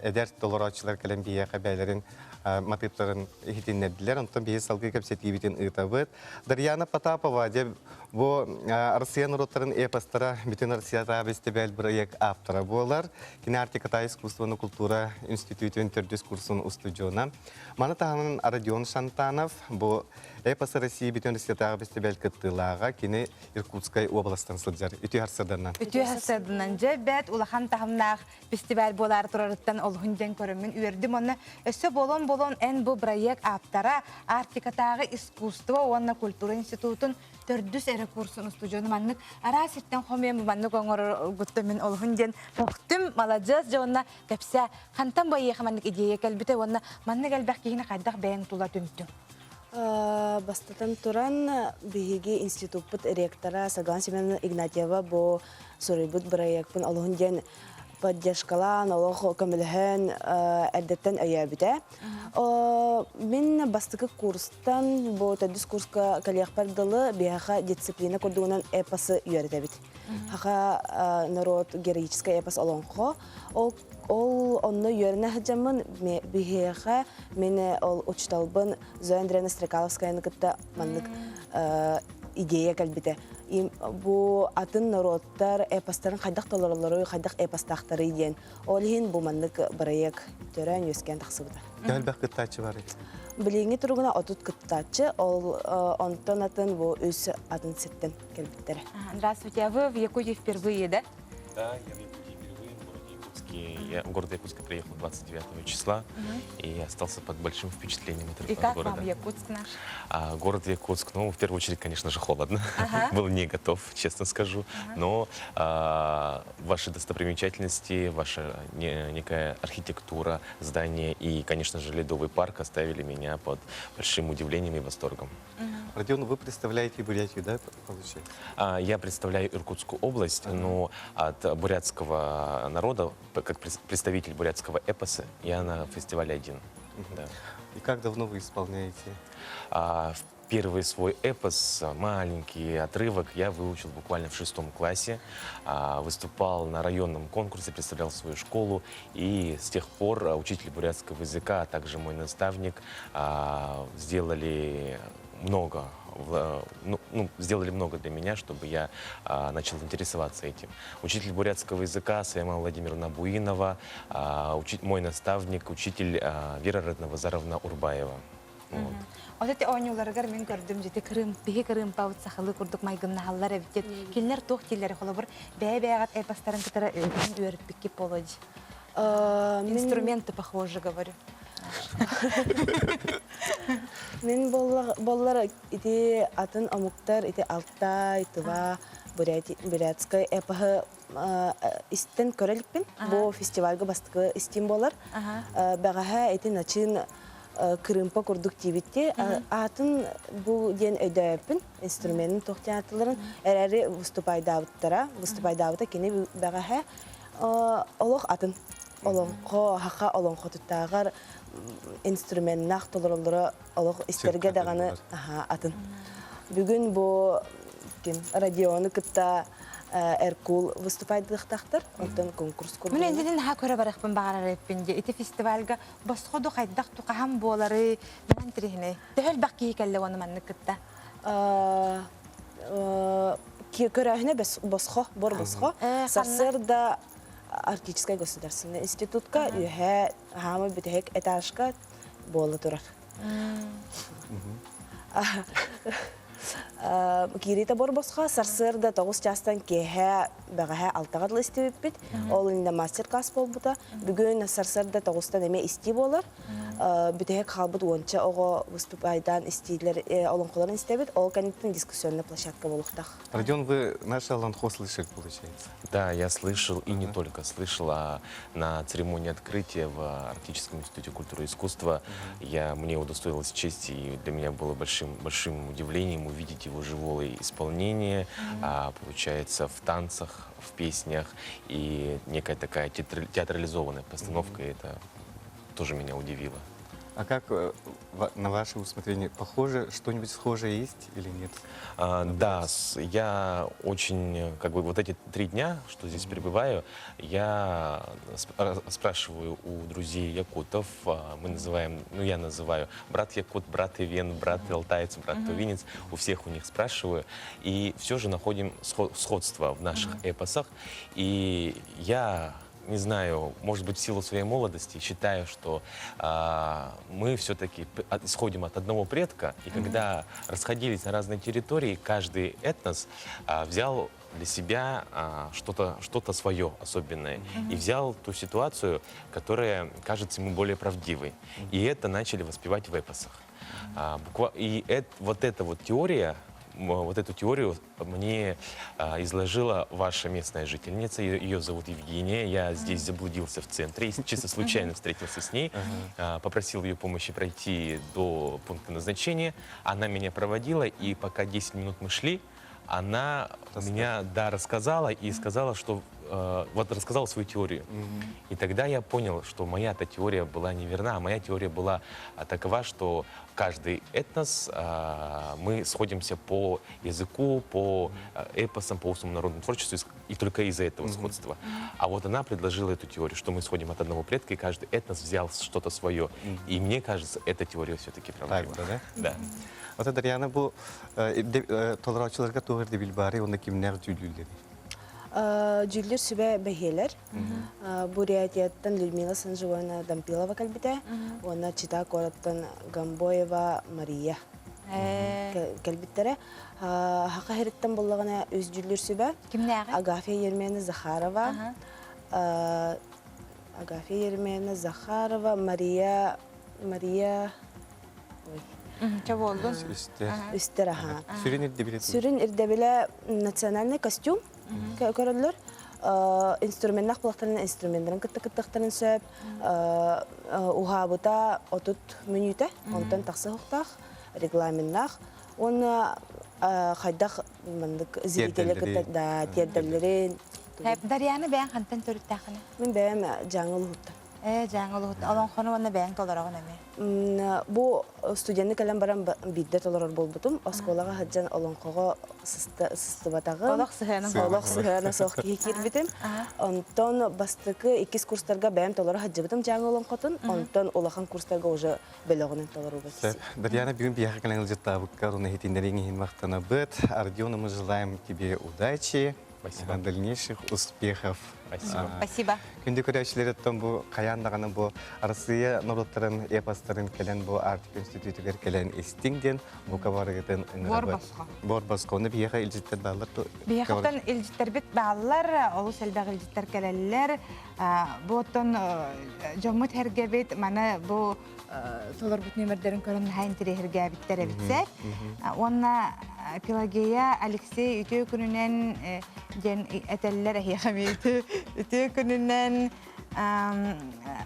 эдэр толорооччулар кэлэн биһиэхэ бэйэлэрин матыыптарын иһитиннэрдилэр. Онтон биһи салгыы кэпсэтиибитин ыытабыт. Дарьяна Потапова, дьэ бу Россия норуоттарын эпостара бүтүн Россиятааҕы бэстибээл бырайыак ааптара буолар. Кини Арктикатааҕы искусствоны култуура институтун төрдүс курсун устудьуона. Маны таһынан Родион Шантанов бу Эпос России бүтүн Россиятааҕы бэстибээл кыттыылааҕа. Кини Иркутскай уобаластан сылдьар. Үтүө харсыарданан. Үтүө харсыарданан. Дьэ, бэт улахан таһымнаах фестиваль буолаары турарыттан олуһун диэн көрөммүн үөрдүм. Онно өссө буолан-буолан эн бу проект ааптара Арктикатааҕы искусство уонна культура институтун төрдүс эрэ курсун устудьуону маннык араас сиртэн хомуйан маннык оҥороргуттан мин олуһун диэн мөхтүм, маладьыас дьэ уонна кэпсээ. Хантан бу эйиэхэ маннык идея кэлбитэ уонна маннык элбэх киһини хайдах бэйэҥ тула түмтүҥ? Бастатан туран, биһиги институппут ректора Саргылана Семеновна Игнатьева бу суруйбут бырайыакпын олуһун диэн поддержкалаан, олох көмөлөһөн эрдэттэн өйөөбүтэ. Мин бастакы курстан бу төрдүс курска кэлиэхпэр дылы биһиэхэ дисциплина курдугунан эпосы үөрэтэбит. Хаха норуот героическай эпос олоҥхо. Ол Ол онно үөрэнэ сылдьаммын биһиэхэ мин ол учууталбын Зоя Андреевна Стрекаловскаяны кытта маннык идея кэлбитэ. Бу атын норуоттар эпостарын хайдах толороллоруй, хайдах эпостаахтарый диэн. Ол иһин бу маннык бырайыак төрөөн үөскээн тахсыбыта. Төһө элбэх кыттааччы барый? Билиҥҥи туругуна 30 кыттааччы, ол онтон атын бу үс атын сиртэн кэлбиттэрэ. Здравствуйте, а вы в Якутии впервые, да? Да, я в Якутии впервые, в городе Якутске. Я в город Якутск приехал 29 числа угу. и остался под большим впечатлением от, и как города. вам Якутск наш? А, город Якутск, ну, в первую очередь, конечно же, холодно. Ага. Был не готов, честно скажу. Ага. Но а, ваши достопримечательности, ваша не, некая архитектура, здание и, конечно же, ледовый парк оставили меня под большим удивлением и восторгом. Угу. Родион, вы представляете Бурятию, да, получается? А, я представляю Иркутскую область, но от бурятского народа, как представитель бурятского эпоса, я на фестивале один. Да. И как давно вы исполняете? А, первый свой эпос, маленький отрывок, я выучил буквально в шестом классе. А, выступал на районном конкурсе, представлял свою школу. И с тех пор учитель бурятского языка, а также мой наставник а, сделали много ну, ну, сделали много для меня, чтобы я а, начал интересоваться этим. Учитель бурятского языка Саяма Владимировна Буинова, а, учи, мой наставник, учитель а, Вера Раднавазаровна Урбаева. Вот. Вот эти оонньууларыгар мин көрдүм дьити кырым биһи кырыымпабыт сахалыы курдук майгыннаһаллар эбит кинилэр туох дииллэр холобур бэйэ бэйэҕит эпостарын кытары үөрүппүккит буолуо дии инструменты похожи говорю Мин боллар ити атын омуктар ити Алтай, Тыва, Бурятскай эпоһы истэн көрө иликпин. Бу фестивальга бастакы истиим буолар. Бэҕэһээ ити начыын кырыымпа курдук тиибитти. Атын бу диэн өйдөөппүн, инструменын туох театраларын эрээри выступайдаабыттара. Выступайдаабыта кини бэҕэһээ олох атын олоҥхо, хаха олоҥхотуттааҕар инструменнаах толороллоро олох истэргэ даҕаны атын. Бүгүн бу ким Родиону кытта Эркул выступайдыахтаахтар, онтон конкурс курдук. Мин эндитин наһаа көрө барыахпын баҕарар эппин дии. Ити фестивальга босхо ду хайдах тукаһан буолары мин интириһинэй. Төһө элбэх киһи кэллэ уонна маннык кытта? Көрөөһүнэ босхо, бор босхо. Сарсыарда. Арктическай государственный институтка үөһээ хаамы бүтэһик этажка буола турар. Киириитэ борбосхо сарсыарда 9 чаастан киэһэ бэҕэһээ алтаҕа дылы истибиппит. Ол иннинэ мастер-класс буолбута. Бүгүн сарсыарда тоҕустан эмиэ истии буолар. Бүтэһик хаалбыт уонча оҕо выступайдаан истиилэр олоҥхолорун истэбит. Ол кэнниттэн дискуссионная площадка буолуохтаах. Родион, вы наш олонхо слышали, получается? Да, я слышал, и не только слышал, а на церемонии открытия в Арктическом институте культуры и искусства я, мне удостоилась честь, и для меня было большим, большим удивлением увидеть его живое исполнение, а, получается, в танцах, в песнях, и некая такая театрализованная постановка, это тоже меня удивило. А как, э, на ваше усмотрение, похоже, что-нибудь схожее есть или нет? А, да, я очень, э, как бы вот эти 3 дня, что здесь пребываю, я спрашиваю у друзей якутов, мы называем, ну я называю брат якут, брат эвен, брат алтаец, брат тувинец, у всех у них спрашиваю, и все же находим сходство в наших эпосах, и я не знаю, может быть, в силу своей молодости, считаю, что мы все-таки исходим от одного предка, и когда расходились на разные территории, каждый этнос взял для себя что-то что свое особенное и взял ту ситуацию, которая кажется ему более правдивой. И это начали воспевать в эпосах. И вот эта вот теория, вот эту теорию мне изложила ваша местная жительница, ее зовут Евгения. Я здесь заблудился в центре, и чисто случайно встретился с ней, попросил ее помощи пройти до пункта назначения. Она меня проводила, и пока 10 минут мы шли, она меня, да, рассказала и сказала, что вот рассказала свою теорию. И тогда я понял, что моя-то теория была неверна, а моя теория была такова, что каждый этнос, мы сходимся по языку, по эпосам, по устному народному творчеству, и только из-за этого сходства. А вот она предложила эту теорию, что мы исходим от одного предка, и каждый этнос взял что-то свое. И мне кажется, эта теория все-таки правдива. Так, да? Да. Ота Дарьяна бу толороочуларга туох ирдэбил баарый уонна кимнээх дьүүллүүллэрий? Дьүүллүүр сүбэ бэһиэлэр. Бурятияттан Людмила Санживовна Дампилова кэлбитэ. Уонна Чита куораттан Гамбоева Мария кэлбиттэрэ. Саха сириттэн буллаҕына үс дьүүллүүр сүбэ. Кимнээҕи? Агафья Ермена Захарова, Агафья Еремеевна Захарова, Мария, Мария, ой. Чэ буоллун. Үстэр. Үстэр, аха. Сүрүн ирдэбилэ Сүрүн ирдэбилэ национальный костюм көрөллөр. Инструменнах булахтарын инструменнарын кытта кыттахтарын сөп. Уһаабыта 30 мүнүүтэ, онтон тахса хуктаах, регламеннаах. Уонна хайдах маннык зрители кытта да тиэрдэллэрин. Дарьяна бэйэҥ хантан төрүттээххиний? Мин бэйэм Дьааҥы улууһуттан. Ээ, Дьааҥы улууһуттан. Олоҥхону уонна бэйэҥ толороҕун эмиэ. Бу студенты кэлэн баран биирдэ толорор буолбутум. Оскуолаҕа сылдьан олоҥхоҕо сыстыбатаҕым. Олох сыһыана Олох сыһыана суох киһи киирбитим. Онтон бастакы иккис курстарга бэйэм толоро сылдьыбытым Дьааҥы олоҥхотун. Онтон улахан курстарга уже бөлөҕүнэн толорууга киирсибитим. Дарьяна, бүгүн биһиэхэ кэлэн ыалдьыттаабыккар уонна иһитиннэрииҥ иһин махтанабыт. Родиону мы желаем тебе удачи, Спасибо. дальнейших успехов. Спасибо. Спасибо. Күндү көрөөччүлэриттэн бу хайаан даҕаны бу Арассыыйа норуоттарын эпостарын кэлэн бу Арктика институтугар кэлэн истиҥ диэн бука барыгытын Буор ыҥырабыт. босхо. Буор босхо. Ону биһиэхэ илдьиттэр бааллар. Биһиэхэттэн илдьиттэрбит бааллар, олус элбэх илдьиттэр кэлэллэр. Бу оттон дьоммут сэргэбит маны бу толорбут нүөмэрдэрин көрөн наһаа интэриэһиргээбиттэр эбит сөп. Уонна Пелагея Алексей үтүө күнүнэн диэн этэллэр эһиэхэ үтүө күнүнэн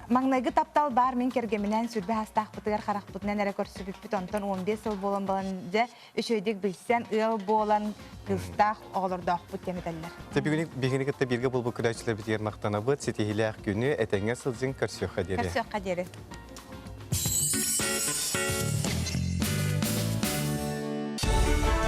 маҥнайгы таптал баар мин кэргэминээн сүрбэ астаахпытыгар харахпытынан эрэ көрсүбүппүт онтон 15 сыл буолан балан дьэ үчүгэйдик билсэн ыал буолан кыыстаах оҕолордоохпут диэн этэллэр. Бүгүн биһигини кытта бииргэ буолбут көрөөччүлэрбитигэр махтанабыт. Ситиһиилээх күнү этэҥҥэ сылдьыҥ көрсүөххэ диэри. Көрсүөххэ диэри.